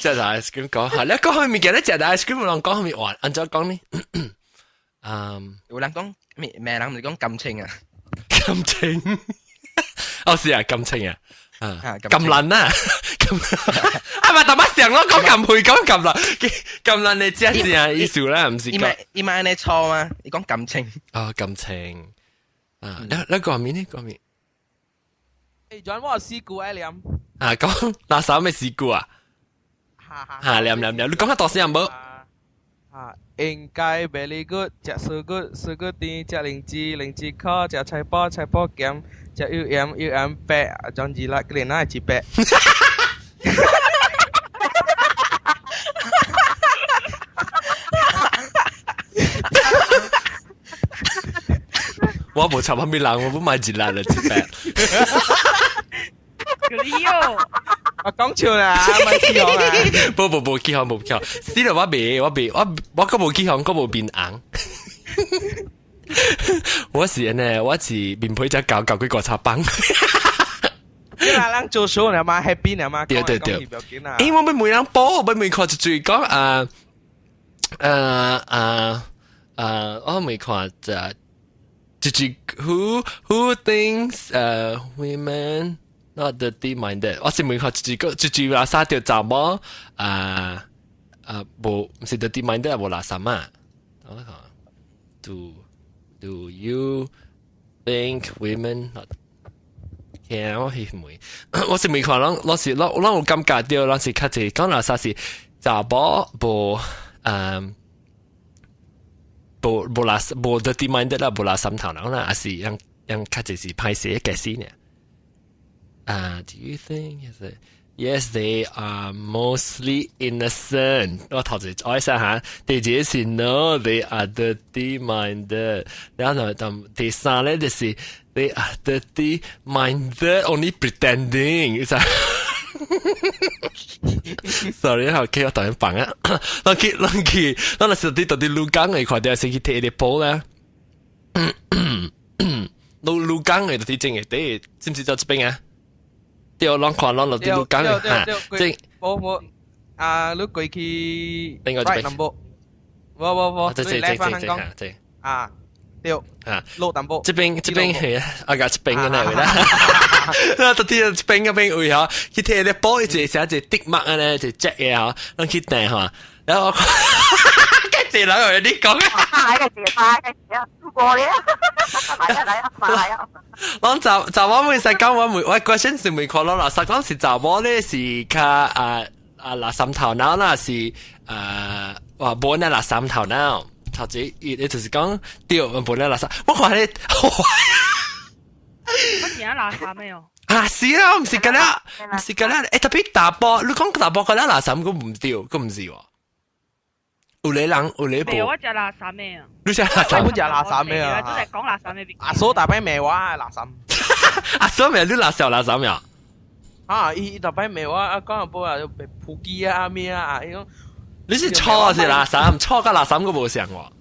Speaker 1: 食 ice cream 講下，你講啥物物件？你食 ice cream 有人講啥物話？按怎講呢？嗯，
Speaker 2: 有人講咩？咩人唔是講感情啊？
Speaker 1: 感情，哦是啊，感情啊，啊，咁難啊，咁啊咪大媽成咯，講咁配講咁難，咁難你知知啊意思啦，唔是講。
Speaker 2: 伊咪按呢錯嗎？你講感情。
Speaker 1: 哦，感情，啊，你你講咩呢？講咩？
Speaker 5: 誒，轉我事故愛念。
Speaker 1: 啊，講垃圾咩事故啊？嚇，念念念，你講下大聲無？
Speaker 5: 啊，應該 very good，食水果，水果甜，食靈芝，靈芝苦，食菜脯，菜脯鹹，食油鹽，油鹽白，裝二六，個哪會一百？
Speaker 1: 我無插旁邊人，我不買一粒就一百。
Speaker 5: 我講笑啦，咪起哄啊！
Speaker 1: 不不不，起哄無起哄，死了我袂，我袂，我我閣無起哄，閣無面紅。我是按呢，我是面皮才厚厚幾個插幫。
Speaker 5: 你啦，人做數你嘛 happy 你嘛？
Speaker 1: 對對對。欸，我欲問人報，我欲問看一句講啊啊啊啊！我問看這一句 Who thinks women not dirty minded？我是問看一句講一句垃圾著查某啊啊無，毋是 dirty minded 無垃圾嘛？我看 Do you think women not？其實我係問，我是問看攏，我是攏攏有感覺著，攏是較濟講垃圾是查某無嗯。無無垃圾無 dirty minded 啦，無垃圾頭腦啦，還是讓讓較濟是歹勢嘅解釋呢？啊，Do you think is it Yes, they are mostly innocent。我頭一我想下，第二個是 No, they are dirty minded。然後就第三咧就是 they are dirty minded, only pretending。就 sorry，好，我突然放啊，咱去咱去，咱若是佇到佇鹿港的看著是去摕一個波咧。鹿鹿港的就佇正下底，知毋是在這邊啊？對，咱看咱落佇鹿港的哈，這
Speaker 5: 無無啊，你過去
Speaker 1: 邊個這邊？
Speaker 5: number，無無無，
Speaker 1: 這這這這這這
Speaker 5: 啊，對
Speaker 1: 啊，
Speaker 5: 落淡薄。
Speaker 1: 這邊這邊係啊，個這邊嘅那位啦。啊，到底這邊嗰邊位吼，去摕個波一個寫一個滴墨啊咧，一個隻嘅吼，咱去訂吼，然後我看，這人有你講
Speaker 4: 啊，來個字，來個字啊，過咧，來啊來啊，來啊！
Speaker 1: 攏查查某問實講，我問我 question 是問看咯啦，實講是查某咧是較啊啊垃圾頭腦啦，是啊哇無呢垃圾頭腦，頭一伊就是講對，無呢垃圾，我看你，
Speaker 3: 我而家垃圾咩哦？
Speaker 1: 啊是啦，毋是咁啦，毋是咁啦，欸特別查埔，你講查埔個垃圾，個毋對，個毋是喎。有個人有個
Speaker 3: 無，我食垃圾咩啊？
Speaker 1: 你食垃圾？
Speaker 5: 我食垃圾咩啊？
Speaker 3: 真係講垃圾咩？
Speaker 5: 阿嫂大擺罵我垃圾。
Speaker 1: 阿嫂罵你垃圾垃圾咩？
Speaker 5: 啊！伊逐擺罵我啊，講下報啊，普及啊咩啊，伊講
Speaker 1: 你是錯是垃圾，錯佮垃圾閣無相喎。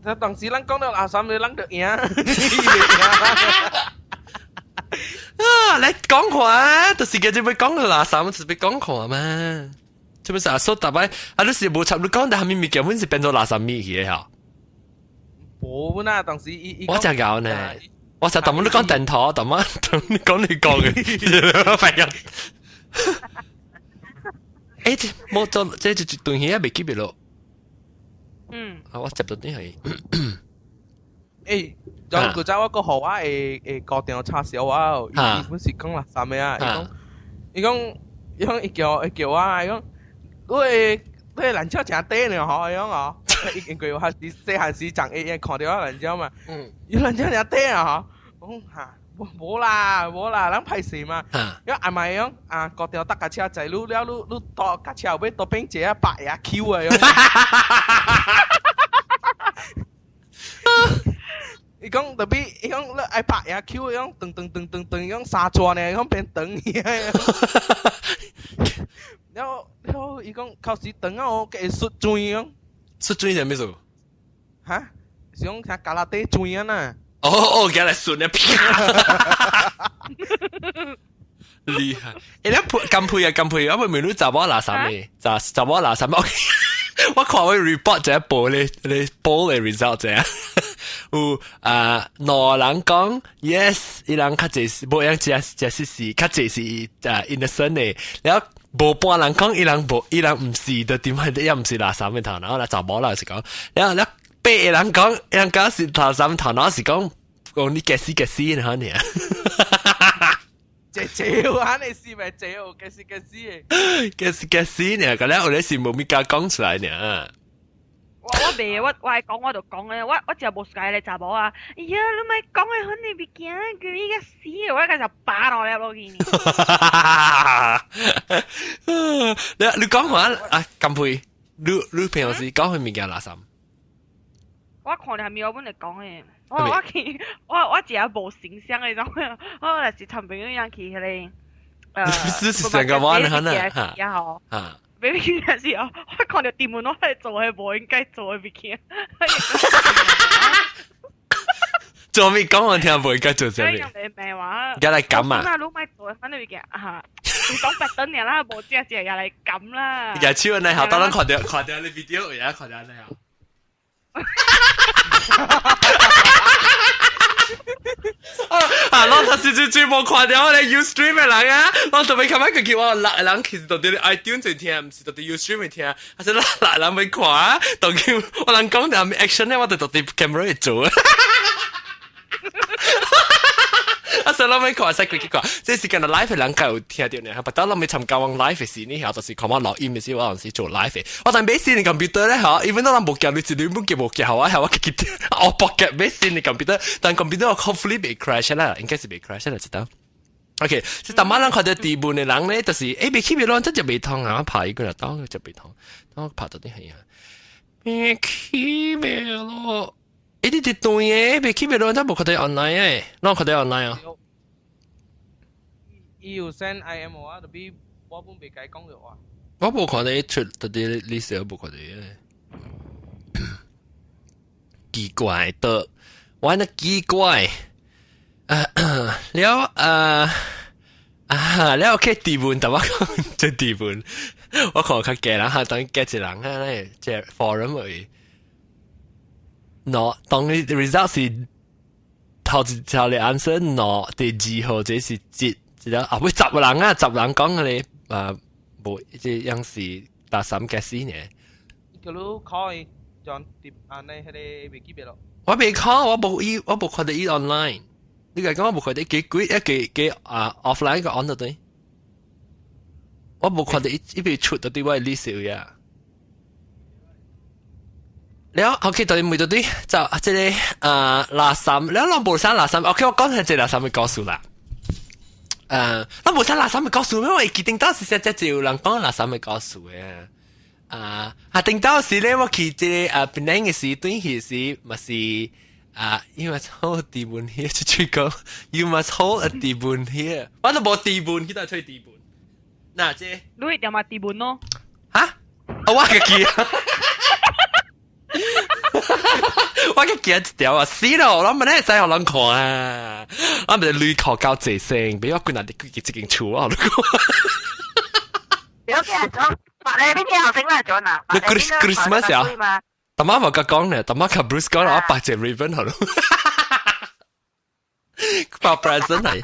Speaker 5: 他當時咱講到垃圾，你咱就贏。
Speaker 1: 啊！你講看，就是叫做欲講到垃圾，就是欲講看嘛。這不是阿嫂逐擺，啊你是無插你講，但係物物件阮是變做垃圾物去的吼。
Speaker 5: 無啦，當時伊伊
Speaker 1: 我真𠢕呢，我就當你講電頭，當乜當你講你講嘅，反應。欸，這無做，這就一段戲也袂記得咯。啊，我接到啲係。
Speaker 5: 欸，就古早我個學我會會高中插小我，伊本是講垃圾的啊，伊講伊講伊講伊叫伊叫我，伊講你的你的蘭蕉誠短呢吼，伊講哦，伊因為我是細漢時長會會看著我蘭蕉嘛，伊蘭蕉誠短啊吼，我講哈，無無啦無啦，咱歹勢嘛，因為阿媽伊講啊，高中搭架車載你了，你你搭架車後尾倒變一個白牙 Q 啊，伊講特別，伊講你愛白牙 Q，伊講長長長長長，伊講三轉呢，伊講變長去啊。然後然後伊講考試長啊，我會出水講。
Speaker 1: 出水是啥物事？
Speaker 5: 哈？是講像加拿大水啊呐。
Speaker 1: 哦哦，給來順啊！厲害！欸，你配咁配啊，咁配！我問你查某垃圾的，查查某垃圾。我看我 report 這報咧，咧報的 result 這樣。有啊，兩人講 yes，伊人較濟是無樣，這這是是較濟是啊 innocent 的，然後無半人講伊人無，伊人毋是，就點解伊毋是垃圾的頭腦，啦查某啦是講，然後了八個人講，伊人講是垃圾頭腦是講講你該死該死，然後呢？
Speaker 5: 這這我肯定是咪這哦，該死該死的，
Speaker 1: 該死該死呢，個咧我咧是無物件講出來呢。
Speaker 3: 我我袂，我我係講我就講咧，我我就無介咧查某啊！哎呀，你咪講嘅很你別驚，叫你個死，我一個就打落嚟落去。
Speaker 1: 你你講話啊，金佩，你你平常時講佢物件垃圾？
Speaker 3: 我看到係咪我本嚟講嘅，我我去我我自己無形象嘅，你知影？我若是同朋友樣去迄個，
Speaker 1: 是是成個玩可能
Speaker 3: 嚇嚇。明明是哦，我看到店門我係做係無應該做嘅物件。
Speaker 1: 做咩講我聽無應該做啥物？
Speaker 3: 咩話？
Speaker 1: 而家來撳啊！
Speaker 3: 那你咪做反正物件嚇，你講白等年啦，無食食也來撳啦。
Speaker 1: 而家手呢，好，當咱看到看到你 video，而家看到你啊。啊！我頭先最最無看到我咧 Ustream 的人啊，我特別琴日佢叫我六人其實到底 iTunes 在聽，毋是到底 Ustream 在聽，啊是六人欲看啊，當叫我人講點 action 咧，我就到底 camera 會做啊。啊！所以咱欲看，使規矩看，這時間 live 的人較有聽著呢。不到咱欲參加往 live 的時，呢，就是看我錄音的時，我有時做 live 的。我但買新的 computer 咧，吼，even though 咱無夾你一日本夾無夾，我係我記得，我博夾買新的 computer，但 computer 我 hopefully 袂 crash 啦，應該是袂 crash 啦，知道。OK，是逐擺人看到字本的人咧，就是袂起袂亂，這就袂通啊！我拍伊個來當就袂通，當我拍到底係啊，袂起袂咯。你佇對嘅，袂起袂咯，這無看到 online 嘅，攏看到 online 啊。
Speaker 5: 伊有 send IM 我，特別我本袂解講嘅話。
Speaker 1: 我無看到出特啲歷史，我無看到嘅。奇怪的，玩得奇怪。了啊，了 OK 字本，但我講這字本，我看較假啦，哈，等假一人啊咧，這 forum 而已。喏，當你 result 是頭一條的 answer 喏，第二號這是一，一個啊，會十個人啊，十人講嘅咧，啊，無這樣是打三個死呢。
Speaker 5: 叫你考伊，將碟安尼迄個袂記得咯。
Speaker 1: 我未考，我無伊，我無看到伊 online。你講我無看到幾幾一幾幾啊 offline 個 on 到對。我無看到伊伊邊出到對我 list 呀。了，OK，到底每到底就這個啊垃圾，了攏無啥垃圾。OK，我講下這垃圾嘅故事啦。咱無啥垃圾嘅故事咩？我會記頂當時實際就有人講垃圾嘅故事嘅。啊，啊頂當時咧，我去這個啊，檳城嘅時，對去時嘛是啊，you must hold 字本 here 出去講，you must hold a 字本 here，我都無字本，去倒吹字本。嗱，這
Speaker 3: 你會點啊字本咯？
Speaker 1: 哈？啊，我個記。我個記一條啊，死咯！我諗咪咧使學人看啊，我咪鐳考交濟聲，俾我滾下啲幾這間厝啊！
Speaker 4: 了解咗，白你邊啲學生啦，咗嗱。
Speaker 1: 你 Christmas 啊？大媽冇甲講咧，大媽甲 Bruce 講我白隻 ribbon 好咯。包 present 嚟，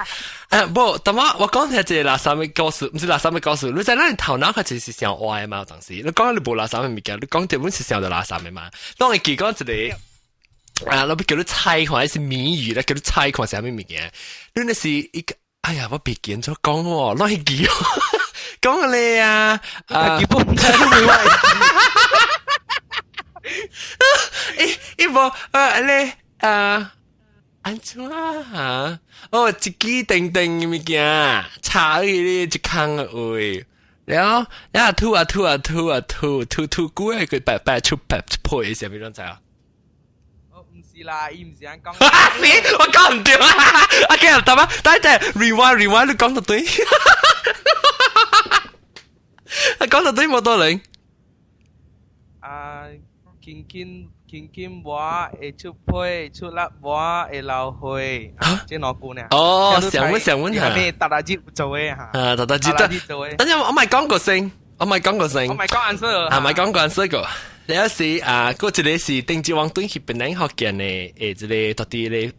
Speaker 1: 無，大媽我講下這個垃圾嘅故事，毋是垃圾嘅故事。你在咱頭腦較是想歪嘛？當時你講你無垃圾嘅物件，你講這本是想到垃圾嘅嘛？當會記講一個，啊，我叫你猜看，是謎語咧，叫你猜看啥物物件？你那是一個，哎呀，我別記咗講喎，攞去記，講你啊，
Speaker 5: 啊，基本唔知你會話。
Speaker 1: 伊無，你啊。安怎啊？哦，一支定定嘅物件，插去你一空嘅位，然後然後吐啊吐啊吐啊吐吐吐久嘅佢白白出白出破嘅，啥物攏知啊？
Speaker 5: 哦，唔是啦，伊唔是按講。
Speaker 1: 是，我講唔對啊！啊，今日得嗎？等陣 rewind rewind，你講得對。啊，講得對冇多人。
Speaker 5: 啊，輕輕。輕輕抹會出皮，出力抹會流血。這兩句呢？
Speaker 1: 哦，想問想問下。
Speaker 5: 咩？達達節做嘅嚇。
Speaker 1: 啊，達達節得。等陣我咪講個先，我咪講個先。
Speaker 5: 我咪講 answer。
Speaker 1: 啊，咪講個 answer 個。你是啊，嗰一個是頂一王對去檳城福建的，這個到底咧，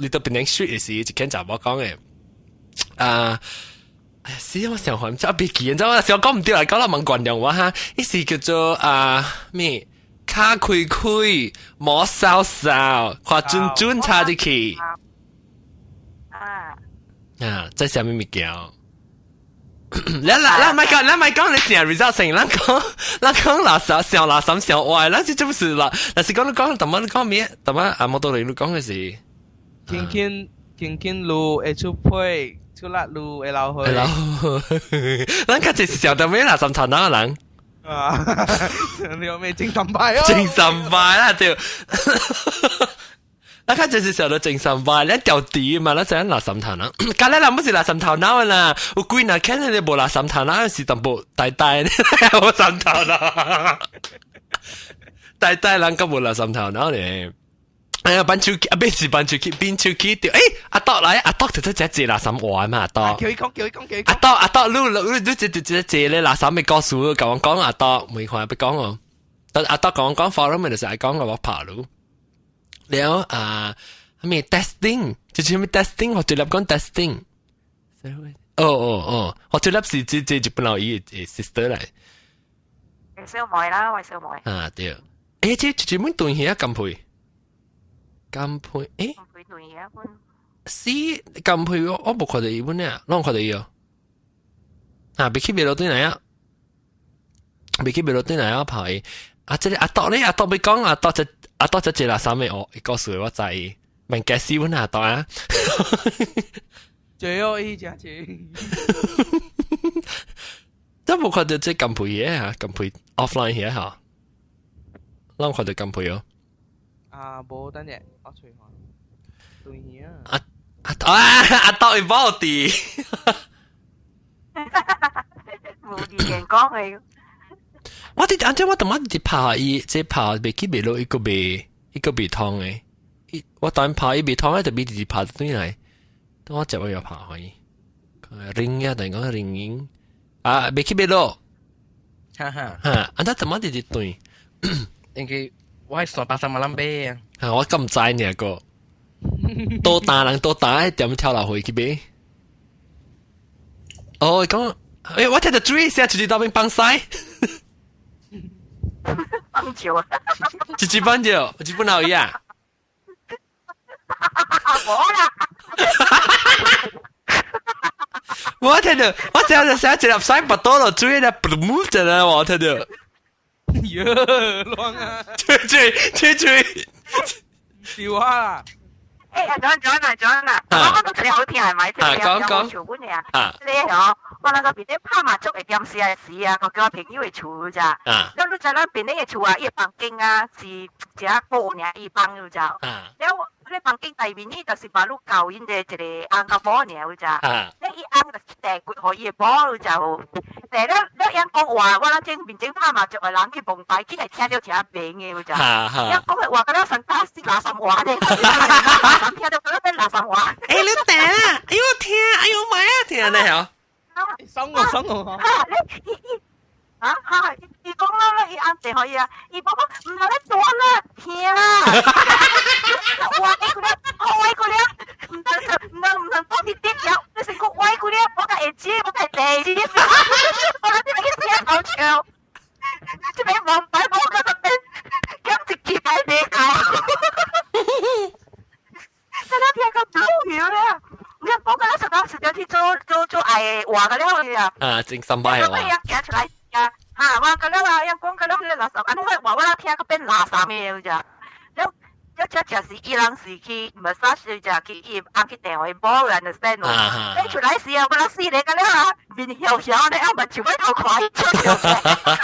Speaker 1: 你到檳城 street 的時，一間查某講的。啊。哎呀，死我想唔知別記，你知我想講唔對來，講到問觀眾我哈，伊是叫做啊咩？卡開開，毛掃掃，看準準插入去。
Speaker 4: 啊！
Speaker 1: 啊，這啥物物件？咱咱咱莫講，咱莫講你正 result 先，咱講咱講垃圾上垃圾上歪，咱是這不是啦？但是講你講，淡薄你講咩？淡薄啊，摩托你講的是。
Speaker 5: 輕輕輕輕路會出皮，出力路會流血。
Speaker 1: 流血。咱較濟是想到咩垃圾頭腦的人？
Speaker 5: 啊！你有咩精神牌啊？
Speaker 1: 精神牌啦，對。咱較濟是想到精神牌，咱掉地嘛，咱知影垃圾頭腦。隔日人不是垃圾頭腦啦，有幾若看你無垃圾頭腦，是淡薄大大，無垃圾頭腦。大大人閣無垃圾頭腦咧。哎呀，搬出去啊，別是搬出去，變出去對。阿多來，阿多就這隻垃圾話嘛，阿多。
Speaker 5: 叫伊講，叫伊講，叫伊
Speaker 1: 講。阿多，阿多，你你你這這這這咧垃圾咪告訴，甲我講阿多，每看要講哦。但阿多講講 forum 咪就是愛講個我跑路。了啊，咩 testing，就是咩 testing，我最粒講 testing。哦哦哦，我最粒是這這日本老伊 sister 來。
Speaker 4: 小妹啦，喂小妹。
Speaker 1: 啊對，這這本斷去啊，金配。金配，
Speaker 4: 金配斷嘢啊，本。
Speaker 1: 是金配我我無看到伊本呢，攏看到伊哦。啊，別去別落對來啊，別去別落對來啊，跑伊。啊，這個阿多咧，阿多欲講阿多這阿多這一個三個哦，伊告訴我知，問解釋阮阿多啊。
Speaker 5: 最好伊真濟。
Speaker 1: 都無看到這金配嘢嚇，金配 offline 嘢嚇，咱看到金配哦。
Speaker 5: 啊，無等陣，我隨看。對啊。
Speaker 1: 啊啊阿豆會冇地。
Speaker 4: 無意見講嘅。
Speaker 1: 我哋按照我同我哋拍伊，這拍袂起袂落，一個袂一個袂通嘅。我當拍伊袂通，就比直直拍對來。等我接我又拍可以。ring 啊，等於講 ring 音啊，袂起袂落。
Speaker 2: 哈哈。
Speaker 1: 哈，按照怎麼直直對？
Speaker 2: 因為我係380萬買啊。
Speaker 1: 啊，我咁知呢個。多大人多大，點跳落去去買？哦，講，欸，我聽到水聲，直接到邊放屎。
Speaker 4: 放尿啊！
Speaker 1: 直接放尿，直接鬧伊啊！
Speaker 4: 無啦！
Speaker 1: 我聽到，我成日成日一粒屎拔多落水咧，嘣一啦，我聽到。
Speaker 5: 喲，亂啊！
Speaker 1: 吹吹吹吹，
Speaker 5: 笑啊！
Speaker 4: 誒，阿張張啊張啊，我講到最好聽係咪？
Speaker 1: 啊，講講。
Speaker 4: 笑本嘅啊，你哦，我那個邊啲拍麻雀嘅電視嘅時啊，我叫我朋友嘅厝咋。啊。了你知咱邊啲嘅厝啊，伊房間啊是一個布爾伊房有咋。啊。了，你房間內面呢，就是把你教𪜶的一個翁甲某爾有咋。啊。你伊翁就是遞骨予伊的某有咋有。遞了了，伊講話，我咱這面前拍麻雀的人去蒙牌，起來聽到誠明的有咋。
Speaker 1: 哈哈。
Speaker 4: 伊講的話，敢若上大是垃圾話咧。聽到敢若變垃圾話。
Speaker 1: 欸，你聽啊！哎呦聽，哎呦媽呀，聽咧嗬。
Speaker 5: 爽我爽我。
Speaker 4: 哈！你伊伊啊哈！伊講啦啦，伊按電予伊啊，伊講講毋通咧大啦，聽啦。我欸個咧，我個咧，毋通毋通毋通講啲啲了，你成個歪個咧，我較會知，我較會地知。我諗你去聽好笑，這邊王牌我個邊，咁一期擺袂夠。真係聽個無聊咧。你講個咧，實在實在去做做做愛話個了啊。
Speaker 1: 啊，真三擺話。
Speaker 4: 咁樣行出來啊，嚇！我個了啊，一講個了咧垃圾，安尼我話我聽個變垃圾嘅咋。了了，這就是伊人是去 massage 就去伊翁去電話某 understand 無？你出來時啊，我咧死咧個了啊，面曉曉咧，啊，目睭要頭看伊笑笑。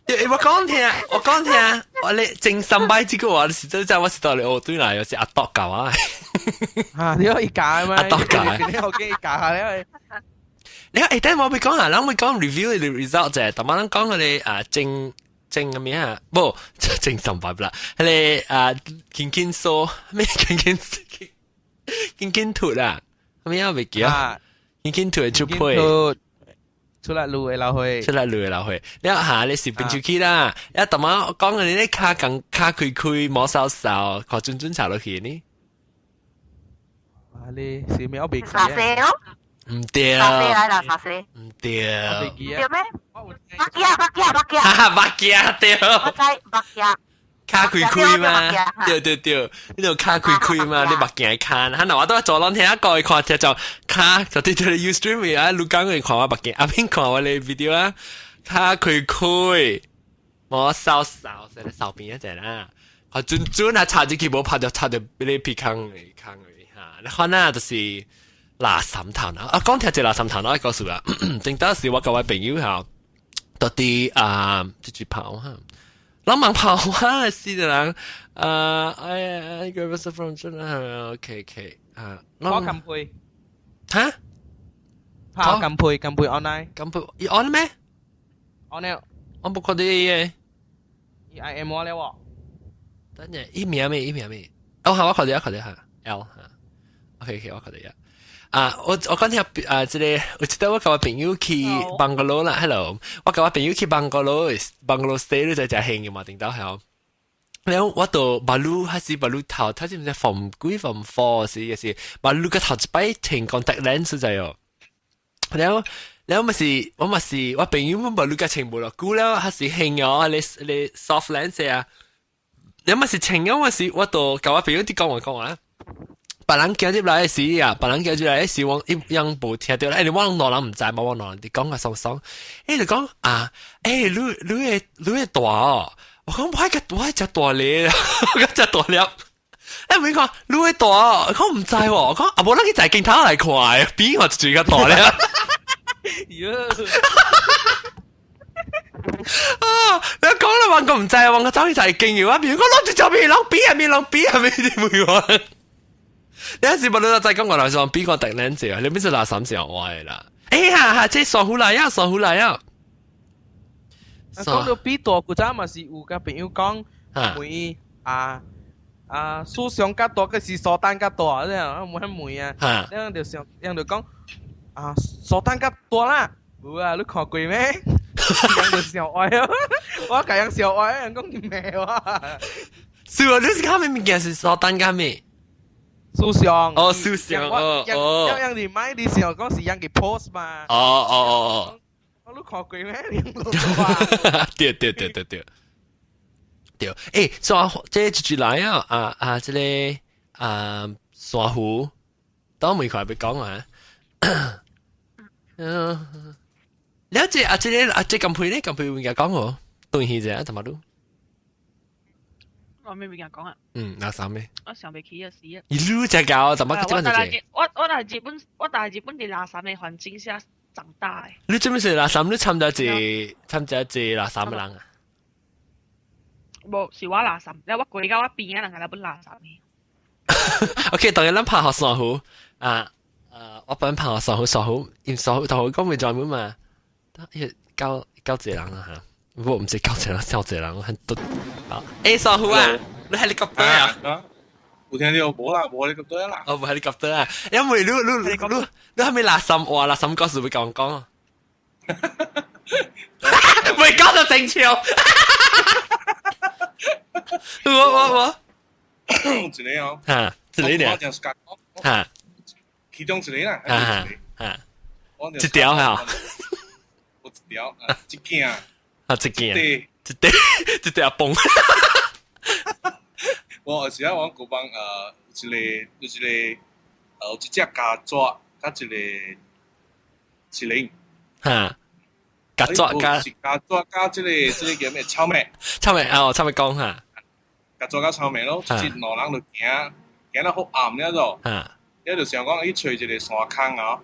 Speaker 1: 對，我講聽，我講聽，我咧真三擺這個話，是真真我是到嚟學對來，又是阿多教啊。
Speaker 5: 啊，你可以教咩？
Speaker 1: 阿多教，
Speaker 5: 你學機教下你。
Speaker 1: 你誒，等我會講啊，咱會講 review 嘅 result 啫，但係咱講佢哋啊正正嘅咩啊，無正三擺啦，佢哋啊緊緊梳咩緊緊緊緊脫啊，咩啊未記啊？緊緊脫出配。
Speaker 5: 出來路的老歲，
Speaker 1: 出來路的老歲，你下你是變出去啦，一同我講嘅你咧跤更跤開開毛梢梢，看準準查落去呢？
Speaker 5: 啊，你是咩？我未記。
Speaker 4: 沙西哦？
Speaker 1: 唔對。
Speaker 4: 沙西來啦，沙西。
Speaker 1: 唔對。
Speaker 5: 未記
Speaker 4: 對咩？目鏡，目鏡，目鏡。
Speaker 1: 哈哈，目鏡對。
Speaker 4: 我知目鏡。
Speaker 1: 跤開開嘛？對對對，你就跤開開嘛？你目鏡看，哈，那我都做攏聽個看，聽就跤就對對 Ustream 啊，你講佢看我目鏡，阿邊看我嘅 video 啊，跤開開，無掃掃，成日掃邊一隻啦，啊，準準啊，插進去無拍就插到俾你鼻孔嚟坑嚟嚇，你看啊，就是垃圾頭腦啊，講聽隻垃圾頭腦嘅故事啊，正當時我各位朋友嚇，到底啊，這句跑哈。老猛跑啊！死的人，啊，哎呀，一個不是 from 真的，OK OK 啊，
Speaker 5: 跑金配，
Speaker 1: 哈？
Speaker 5: 跑金配，金配 online，
Speaker 1: 金配，伊 on 咩
Speaker 5: ？on 了，
Speaker 1: 我無看到伊嘅，
Speaker 5: 伊 I M 我了喎。
Speaker 1: 等陣，伊名咩？伊名咩？哦，好，我看到，我看到哈，L 哈，OK OK，我看到呀。啊，我我講聽啊，這個我記得我佮我朋友去 bungalow 啦，Hello，我佮我朋友去 bungalow，bungalow stay 你在食興嘅嘛，頂到係。然後我到馬路還是馬路頭，他是毋知 form 幾 form four 是也是馬路個頭一擺穿 contact lens 就哦。然後然後咪是我咪是我朋友馬路個穿無落久了，還是興哦，你你 soft lens 啊。然後咪是穿咗，我是我到佮我朋友佇講話講話。別人行入來時啊，別人行入來時，我一樣無聽到。欸，我兩人毋知嘛，我兩人佇講個爽爽。欸，就講啊，欸，你你會你會大哦？我講我個我食大粒，我食大粒。欸，問講你會大，我唔知喎，我講啊無咱去在鏡頭來看，比我最較大咧。啊！你講啦，我唔知，我走去在鏡頭啊，比如講攞住照片，攞比啊，面攞比啊，面你會話？你有時無你再講我來說，比我特靚仔，你邊是垃圾時候愛啦？哎呀，哈，這傻虎來啊，傻虎來啊！
Speaker 5: 講到比大，古早嘛是有甲朋友講，問啊啊，思想較大，個是蘇丹較大，這樣冇遐問啊，這樣就想，這樣就講啊，蘇丹較大啦，無啊，你看過咩？人就想愛啊，我共人想愛，人講你咩話？
Speaker 1: 是啊，你是講咩物件是蘇丹較咩？
Speaker 5: 思想
Speaker 1: 哦，思想哦哦，
Speaker 5: 樣樣你買你想講是樣嘅 post 嘛？
Speaker 1: 哦哦哦
Speaker 5: 哦，你看過咩？
Speaker 1: 對對對對對對，欸，山這一句來啊啊啊，這個啊珊瑚，當每塊要講啊，嗯，了解啊，這個啊，這近配呢，近配會講喎，對起啫，同埋都。
Speaker 3: 我咩物件講啊？
Speaker 1: 嗯，哪三咩？
Speaker 3: 我想袂起啊死啊！
Speaker 1: 你愈只搞，怎麼這樣子？
Speaker 3: 我在日本，我在日本佇垃圾的環境下長大的。
Speaker 1: 你做咩事垃圾？你參加一參加一垃圾的人啊？
Speaker 3: 無，是我垃圾。了我過到我邊仔人來本垃圾的。
Speaker 1: OK，當然咱拍學珊瑚啊啊！我本拍學珊瑚，珊瑚，因珊瑚同我講袂專門嘛。教教一個人啊嚇。我唔是教一個人，笑一個人，很多。欸，珊瑚啊，你係你急對啊？
Speaker 6: 有聽到無啦？無你急對啦。
Speaker 1: 哦，無係你急對啊，因為你你你你你係咪垃圾話垃圾故事會講講啊？未講就正常。我我我，
Speaker 6: 一個哦。
Speaker 1: 嚇，一個呢？嚇，
Speaker 6: 其中一個啦。
Speaker 1: 嚇嚇，一條嚇。
Speaker 6: 我一條，一件。
Speaker 1: 啊！一件，一塊，一塊阿崩。
Speaker 6: 我有時啊，我古幫有一個，有一個，有一隻曱甴，佮一個麒麟。
Speaker 1: 哈，曱甴加
Speaker 6: 曱甴加這個這個叫咩？草莓。
Speaker 1: 草莓哦，草莓講哈。
Speaker 6: 曱甴佮草莓咯，一隻兩人就行，行到好暗了就。了就想講去揣一個山坑啊。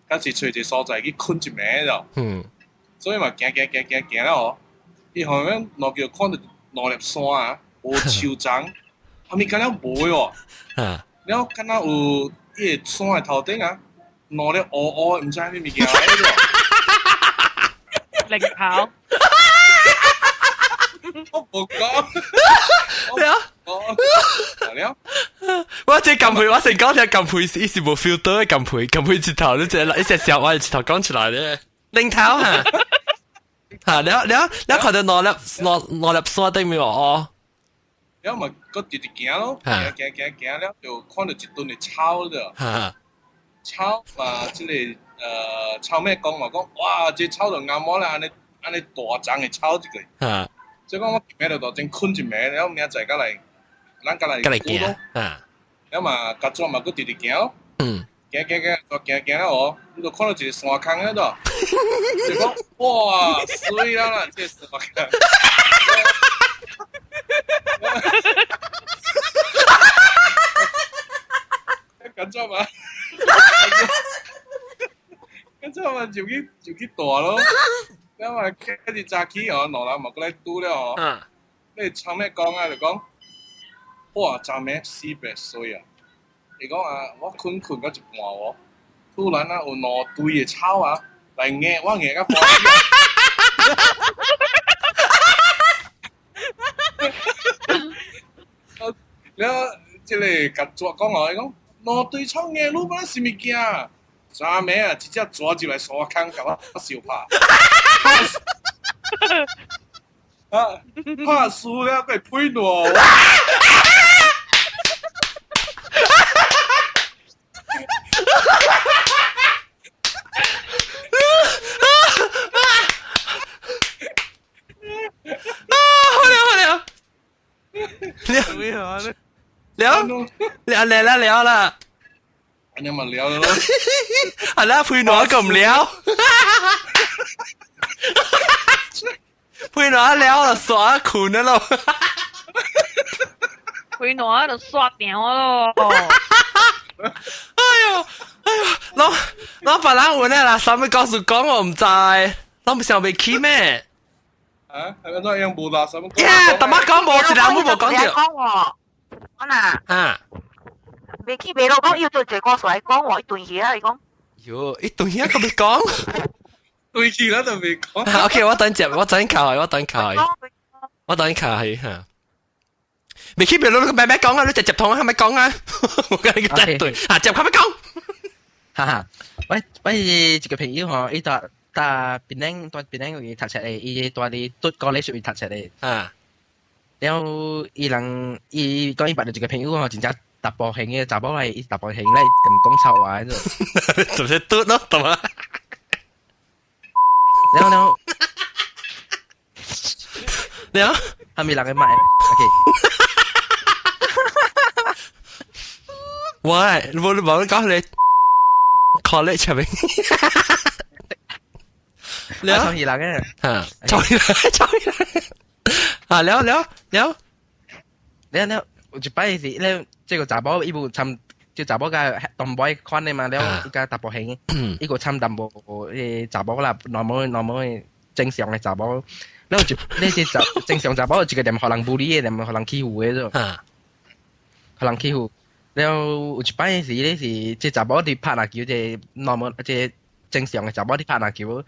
Speaker 6: 佮是揣一個所在去睏一暝就。
Speaker 1: 嗯。
Speaker 6: 所以嘛，行行行行行了哦，伊後面路橋看到兩粒山啊，無樹叢，後面敢若無哦。了敢若有伊個山的頭頂啊，兩粒烏烏，毋知啥物物件來個。
Speaker 3: 零頭。
Speaker 6: 我無講。
Speaker 1: 了。
Speaker 6: 了。
Speaker 1: 我這撳配，我成講聽撳配，伊是無 filter 的撳配，撳配一頭，你這一隻笑話一頭講出來咧。零頭哈，哈，了了了，看到兩粒兩兩粒山頂面哦，
Speaker 6: 了嘛，閣直直行咯，行行行行了，就看到一陣的草著，草嘛，這個草妹講嘛講，哇，這草就啱我啦，按呢按呢大叢的草這個，所以講我今暝就先睏一暝，了明仔載過來，咱過來
Speaker 1: 過來行，
Speaker 6: 了嘛，甲怎嘛閣直直行咯，行行行，行行了哦，你就看到一個山坑喺度，就講哇，水啦啦，這個山坑。感覺嘛，感覺嘛就去就去大咯，了嘛今日早起哦，兩人嘛過來拄了哦，你窗咩講啊？就講，哇，昨暝死白水啊！伊講啊，我睏睏到一半哦，突然啊有兩堆的草啊來壓我壓到半死。了，這個甲蛇講哦，伊講兩堆草壓你本是物件？昨暝啊，一隻蛇入來山坑，共我相拍。啊！拍輸了，閣會配爛。
Speaker 1: 啊！好了好了，了了了了了啦！
Speaker 6: 按呢嘛了咯，
Speaker 1: 啊啦配爛咁了，配爛了就耍睏了咯。
Speaker 3: 配開暖就刷掉咯。
Speaker 1: 哎呦哎呦，老老別人有呢啦，啥物故事講我毋知，攏毋想袂起咩？
Speaker 6: 啊，係咪樣無啦？啥物？
Speaker 1: 呀，大媽講無，一人都無講著。
Speaker 4: 講喎，我嗱。
Speaker 1: 啊。
Speaker 4: 未起未落講，要對這個數來講喎，一段戲啊，伊講。
Speaker 1: 喲，一段戲個未講。
Speaker 6: 對起啦就未講。
Speaker 1: OK，我等接，我等靠，我等靠，我等靠係嚇。未起未落，你咩咩講啊？你直接同我係咪講啊？我跟你講對，啊，接佢咪講。
Speaker 2: 哈哈，我我一個朋友吼，伊蹛蹛檳城蹛檳城位讀冊的，伊蹛佇讀高麗屬位讀冊的。
Speaker 1: 啊。
Speaker 2: 了，伊人伊講伊捌著一個朋友吼，真正查埔型的查某來，伊查埔型來踮講臭話嗰
Speaker 1: 種。就是嘟咯，懂嗎？
Speaker 2: 了了。
Speaker 1: 了，
Speaker 2: 係咪人嘅麥？OK。
Speaker 1: 喂，我你冇講你 college 係咪？
Speaker 2: 了，創意人嘅，
Speaker 1: 嚇，創意人，創意人，啊，了了了
Speaker 2: 了了，有一擺是咧，這個查某伊無參，這查某佮同輩款的嘛，了伊佮查埔型，伊個參淡薄誒查某啦，normal normal 正常的查某，了就呢隻查正常查某一個連予人無理的，連予人欺負的啫，予人欺負。了有一擺是咧是，這查某佇拍籃球，這 normal 這正常的查某佇拍籃球，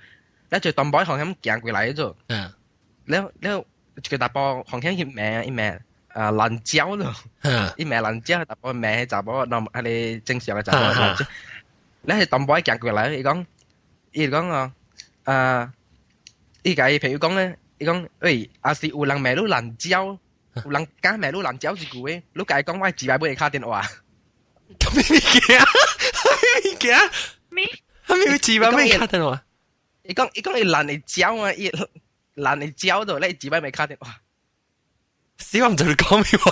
Speaker 2: 了就同輩方向行過來咗，了了一個查埔方向去罵伊罵啊爛蕉咯，伊罵爛蕉，查埔罵查某 normal 彼個正常的查某爛蕉，了是同輩行過來，伊講伊講哦，啊，伊共伊朋友講咧，伊講喂，若是有人罵你爛蕉。有人敢罵你爛蕉一句話，你共伊講我自來尾會敲電話。
Speaker 1: 啥物物件？啥物物件？
Speaker 3: 咩？
Speaker 1: 啥物自來尾敲電話？
Speaker 2: 伊講伊講伊爛會蕉啊，伊爛會蕉到，你自來尾敲電話。
Speaker 1: 死我毋知你講咩話。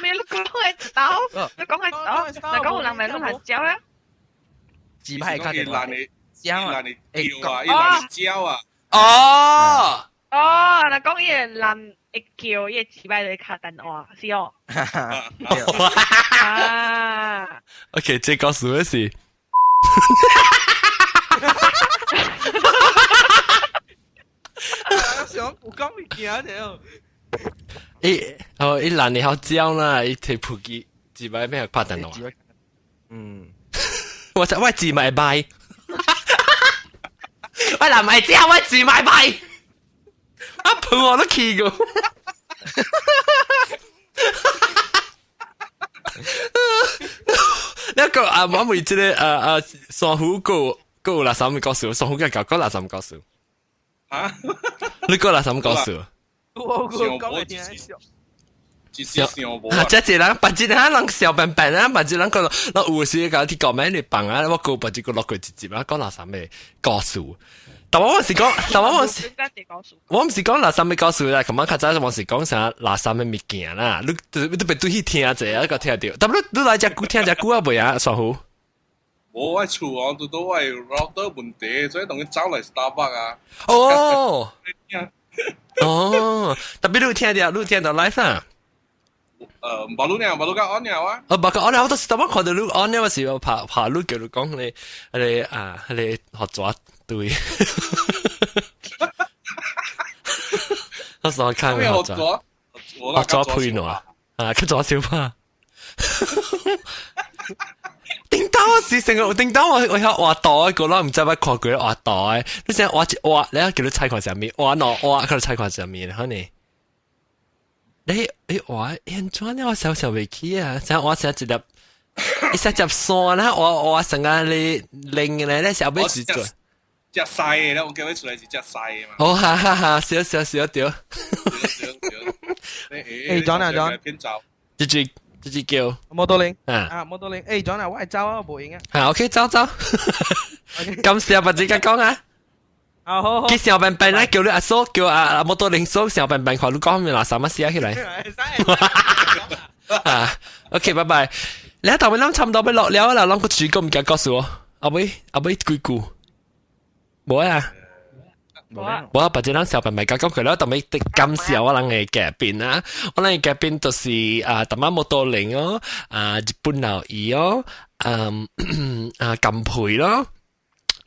Speaker 3: 咩？你講會到？你講會到？你講有人罵你爛蕉啊？
Speaker 2: 自來敲電話。
Speaker 6: 蕉啊！叫啊！伊爛蕉啊！
Speaker 1: 哦
Speaker 3: 哦，若講伊個人會叫，伊會自擺就敲電話，是哦。啊
Speaker 1: ，OK，這告訴我是。
Speaker 5: 想有講物件了。
Speaker 1: 伊哦，伊懶得好教啦，伊提普及自擺咩拍電話。
Speaker 2: 嗯，
Speaker 1: 我我自賣賣。我嗱唔係之後我自賣賣，一盤我都見過。一個啊，我每這個啊啊，雙虎哥哥啦，啥物故事？雙虎哥講講啦，啥物故事？
Speaker 6: 啊？
Speaker 1: 你講啦，啥物故事？
Speaker 5: 我講嚟聽笑。
Speaker 1: 啊！這一人，別一人人小笨笨啊，別一人講，那有時講啲講咩你放啊，我過別一個落過一集啊，講啦啥物故事？但我是講，但我是，我毋是講垃圾物故事啦，琴晚較早我是講啥垃圾物件啦，你你都別對去聽者，一個聽著。但你你來遮久聽遮久啊未啊，雙虎？
Speaker 6: 無我厝哦，拄拄我 router 問題，所以同佢走來 Starbucks 啊。
Speaker 1: 哦，哦，特別你聽著，你聽著 live 啊？
Speaker 6: 無你爾，無你較 on 了啊！
Speaker 1: 哦，無較 on 了，我都是當我看到你 on 了，我是拍拍你叫你講你，你啊，你學抓對。我所看學抓，學抓配喏啊，佢抓小怕。叮當是成個叮當，我我曉畫袋個啦，毋知捌看過畫袋。你成畫一畫，你叫你猜看啥物？畫喏畫，叫你猜看啥物？可能。你你畫現怎了？我想想袂起啊！想畫成一粒，一隻隻山啦，畫畫成個你零咧，你小尾子做。
Speaker 6: 隻細嘅咧，我叫你出來是隻細嘅嘛。
Speaker 1: 哦，哈哈哈，少少少對。
Speaker 6: 少少。
Speaker 5: 誒，John 啊 John，
Speaker 1: 這隻這隻叫。
Speaker 5: 摩托鈴。
Speaker 1: 啊。
Speaker 5: 啊，摩托鈴。誒，John 啊，我係走啊，無閒啊。
Speaker 1: 啊，OK，走走。感謝別自己講啊。
Speaker 5: 啊好好。
Speaker 1: 佢小笨笨咧，叫你阿叔，叫阿阿摩托鈴叔，小笨笨看你講咩垃圾乜寫起來。啊，OK，拜拜。你頭尾諗差唔多要落了啦，諗個主角唔記得告訴我，阿妹阿妹幾句。無啊？我把這人小朋友講過了，特別感謝我人的嘉賓啊，我人的嘉賓就是啊，淡仔摩多玲哦，啊，日本老姨哦，嗯啊，甘培咯，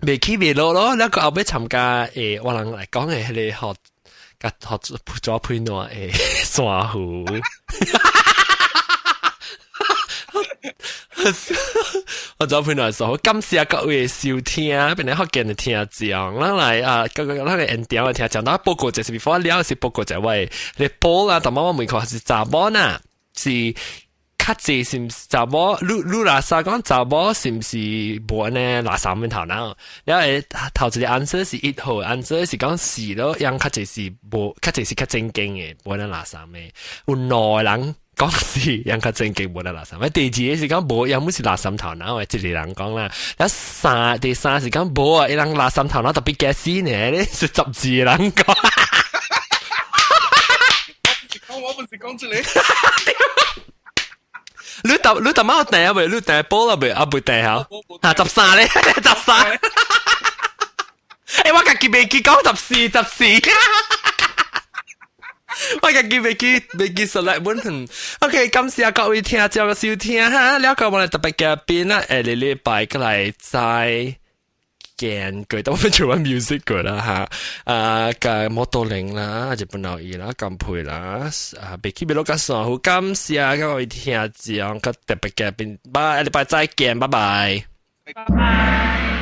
Speaker 1: 袂起袂落咯，那個後尾參加我人來講的彼個學，佮學做配諾的珊瑚。我早配來說，感謝各位收聽，變來福建的聽眾，咱來啊，各個咱個現場的聽眾，咱報告就是 before 了是報告一位，你報啦，但我問看是查某呐，是較濟是毋是查某？你你垃圾講查某是毋是無按呢垃圾面頭腦？了後頭一個 answer 是1號，answer 是講是咯，樣較濟是無，較濟是較正經的，無按呢垃圾的，有兩個人。講是樣較正經無得垃圾，第二個是講無，樣本是垃圾頭腦的，一個人講啦。了三第三是講無啊，伊人垃圾頭腦特別驚死呢，你是12個人講。
Speaker 6: 講我不是講這個。
Speaker 1: 你答你答媽有訂啊未？你訂報啦未？啊未訂嚇？啊13咧，13。我家己袂記講1414。我家己袂記 select 本。OK，感謝各位聽眾嘅收聽哈，了解我哋特別嘉賓啦，下個禮拜過來再見，佢都做完 music 過啦哈。啊，個摩托鈴啦，日本老姨啦，甘佩啦，啊，袂起袂落個珊瑚，感謝各位聽眾個特別嘉賓，拜，下禮拜再見，拜拜。
Speaker 3: 拜拜。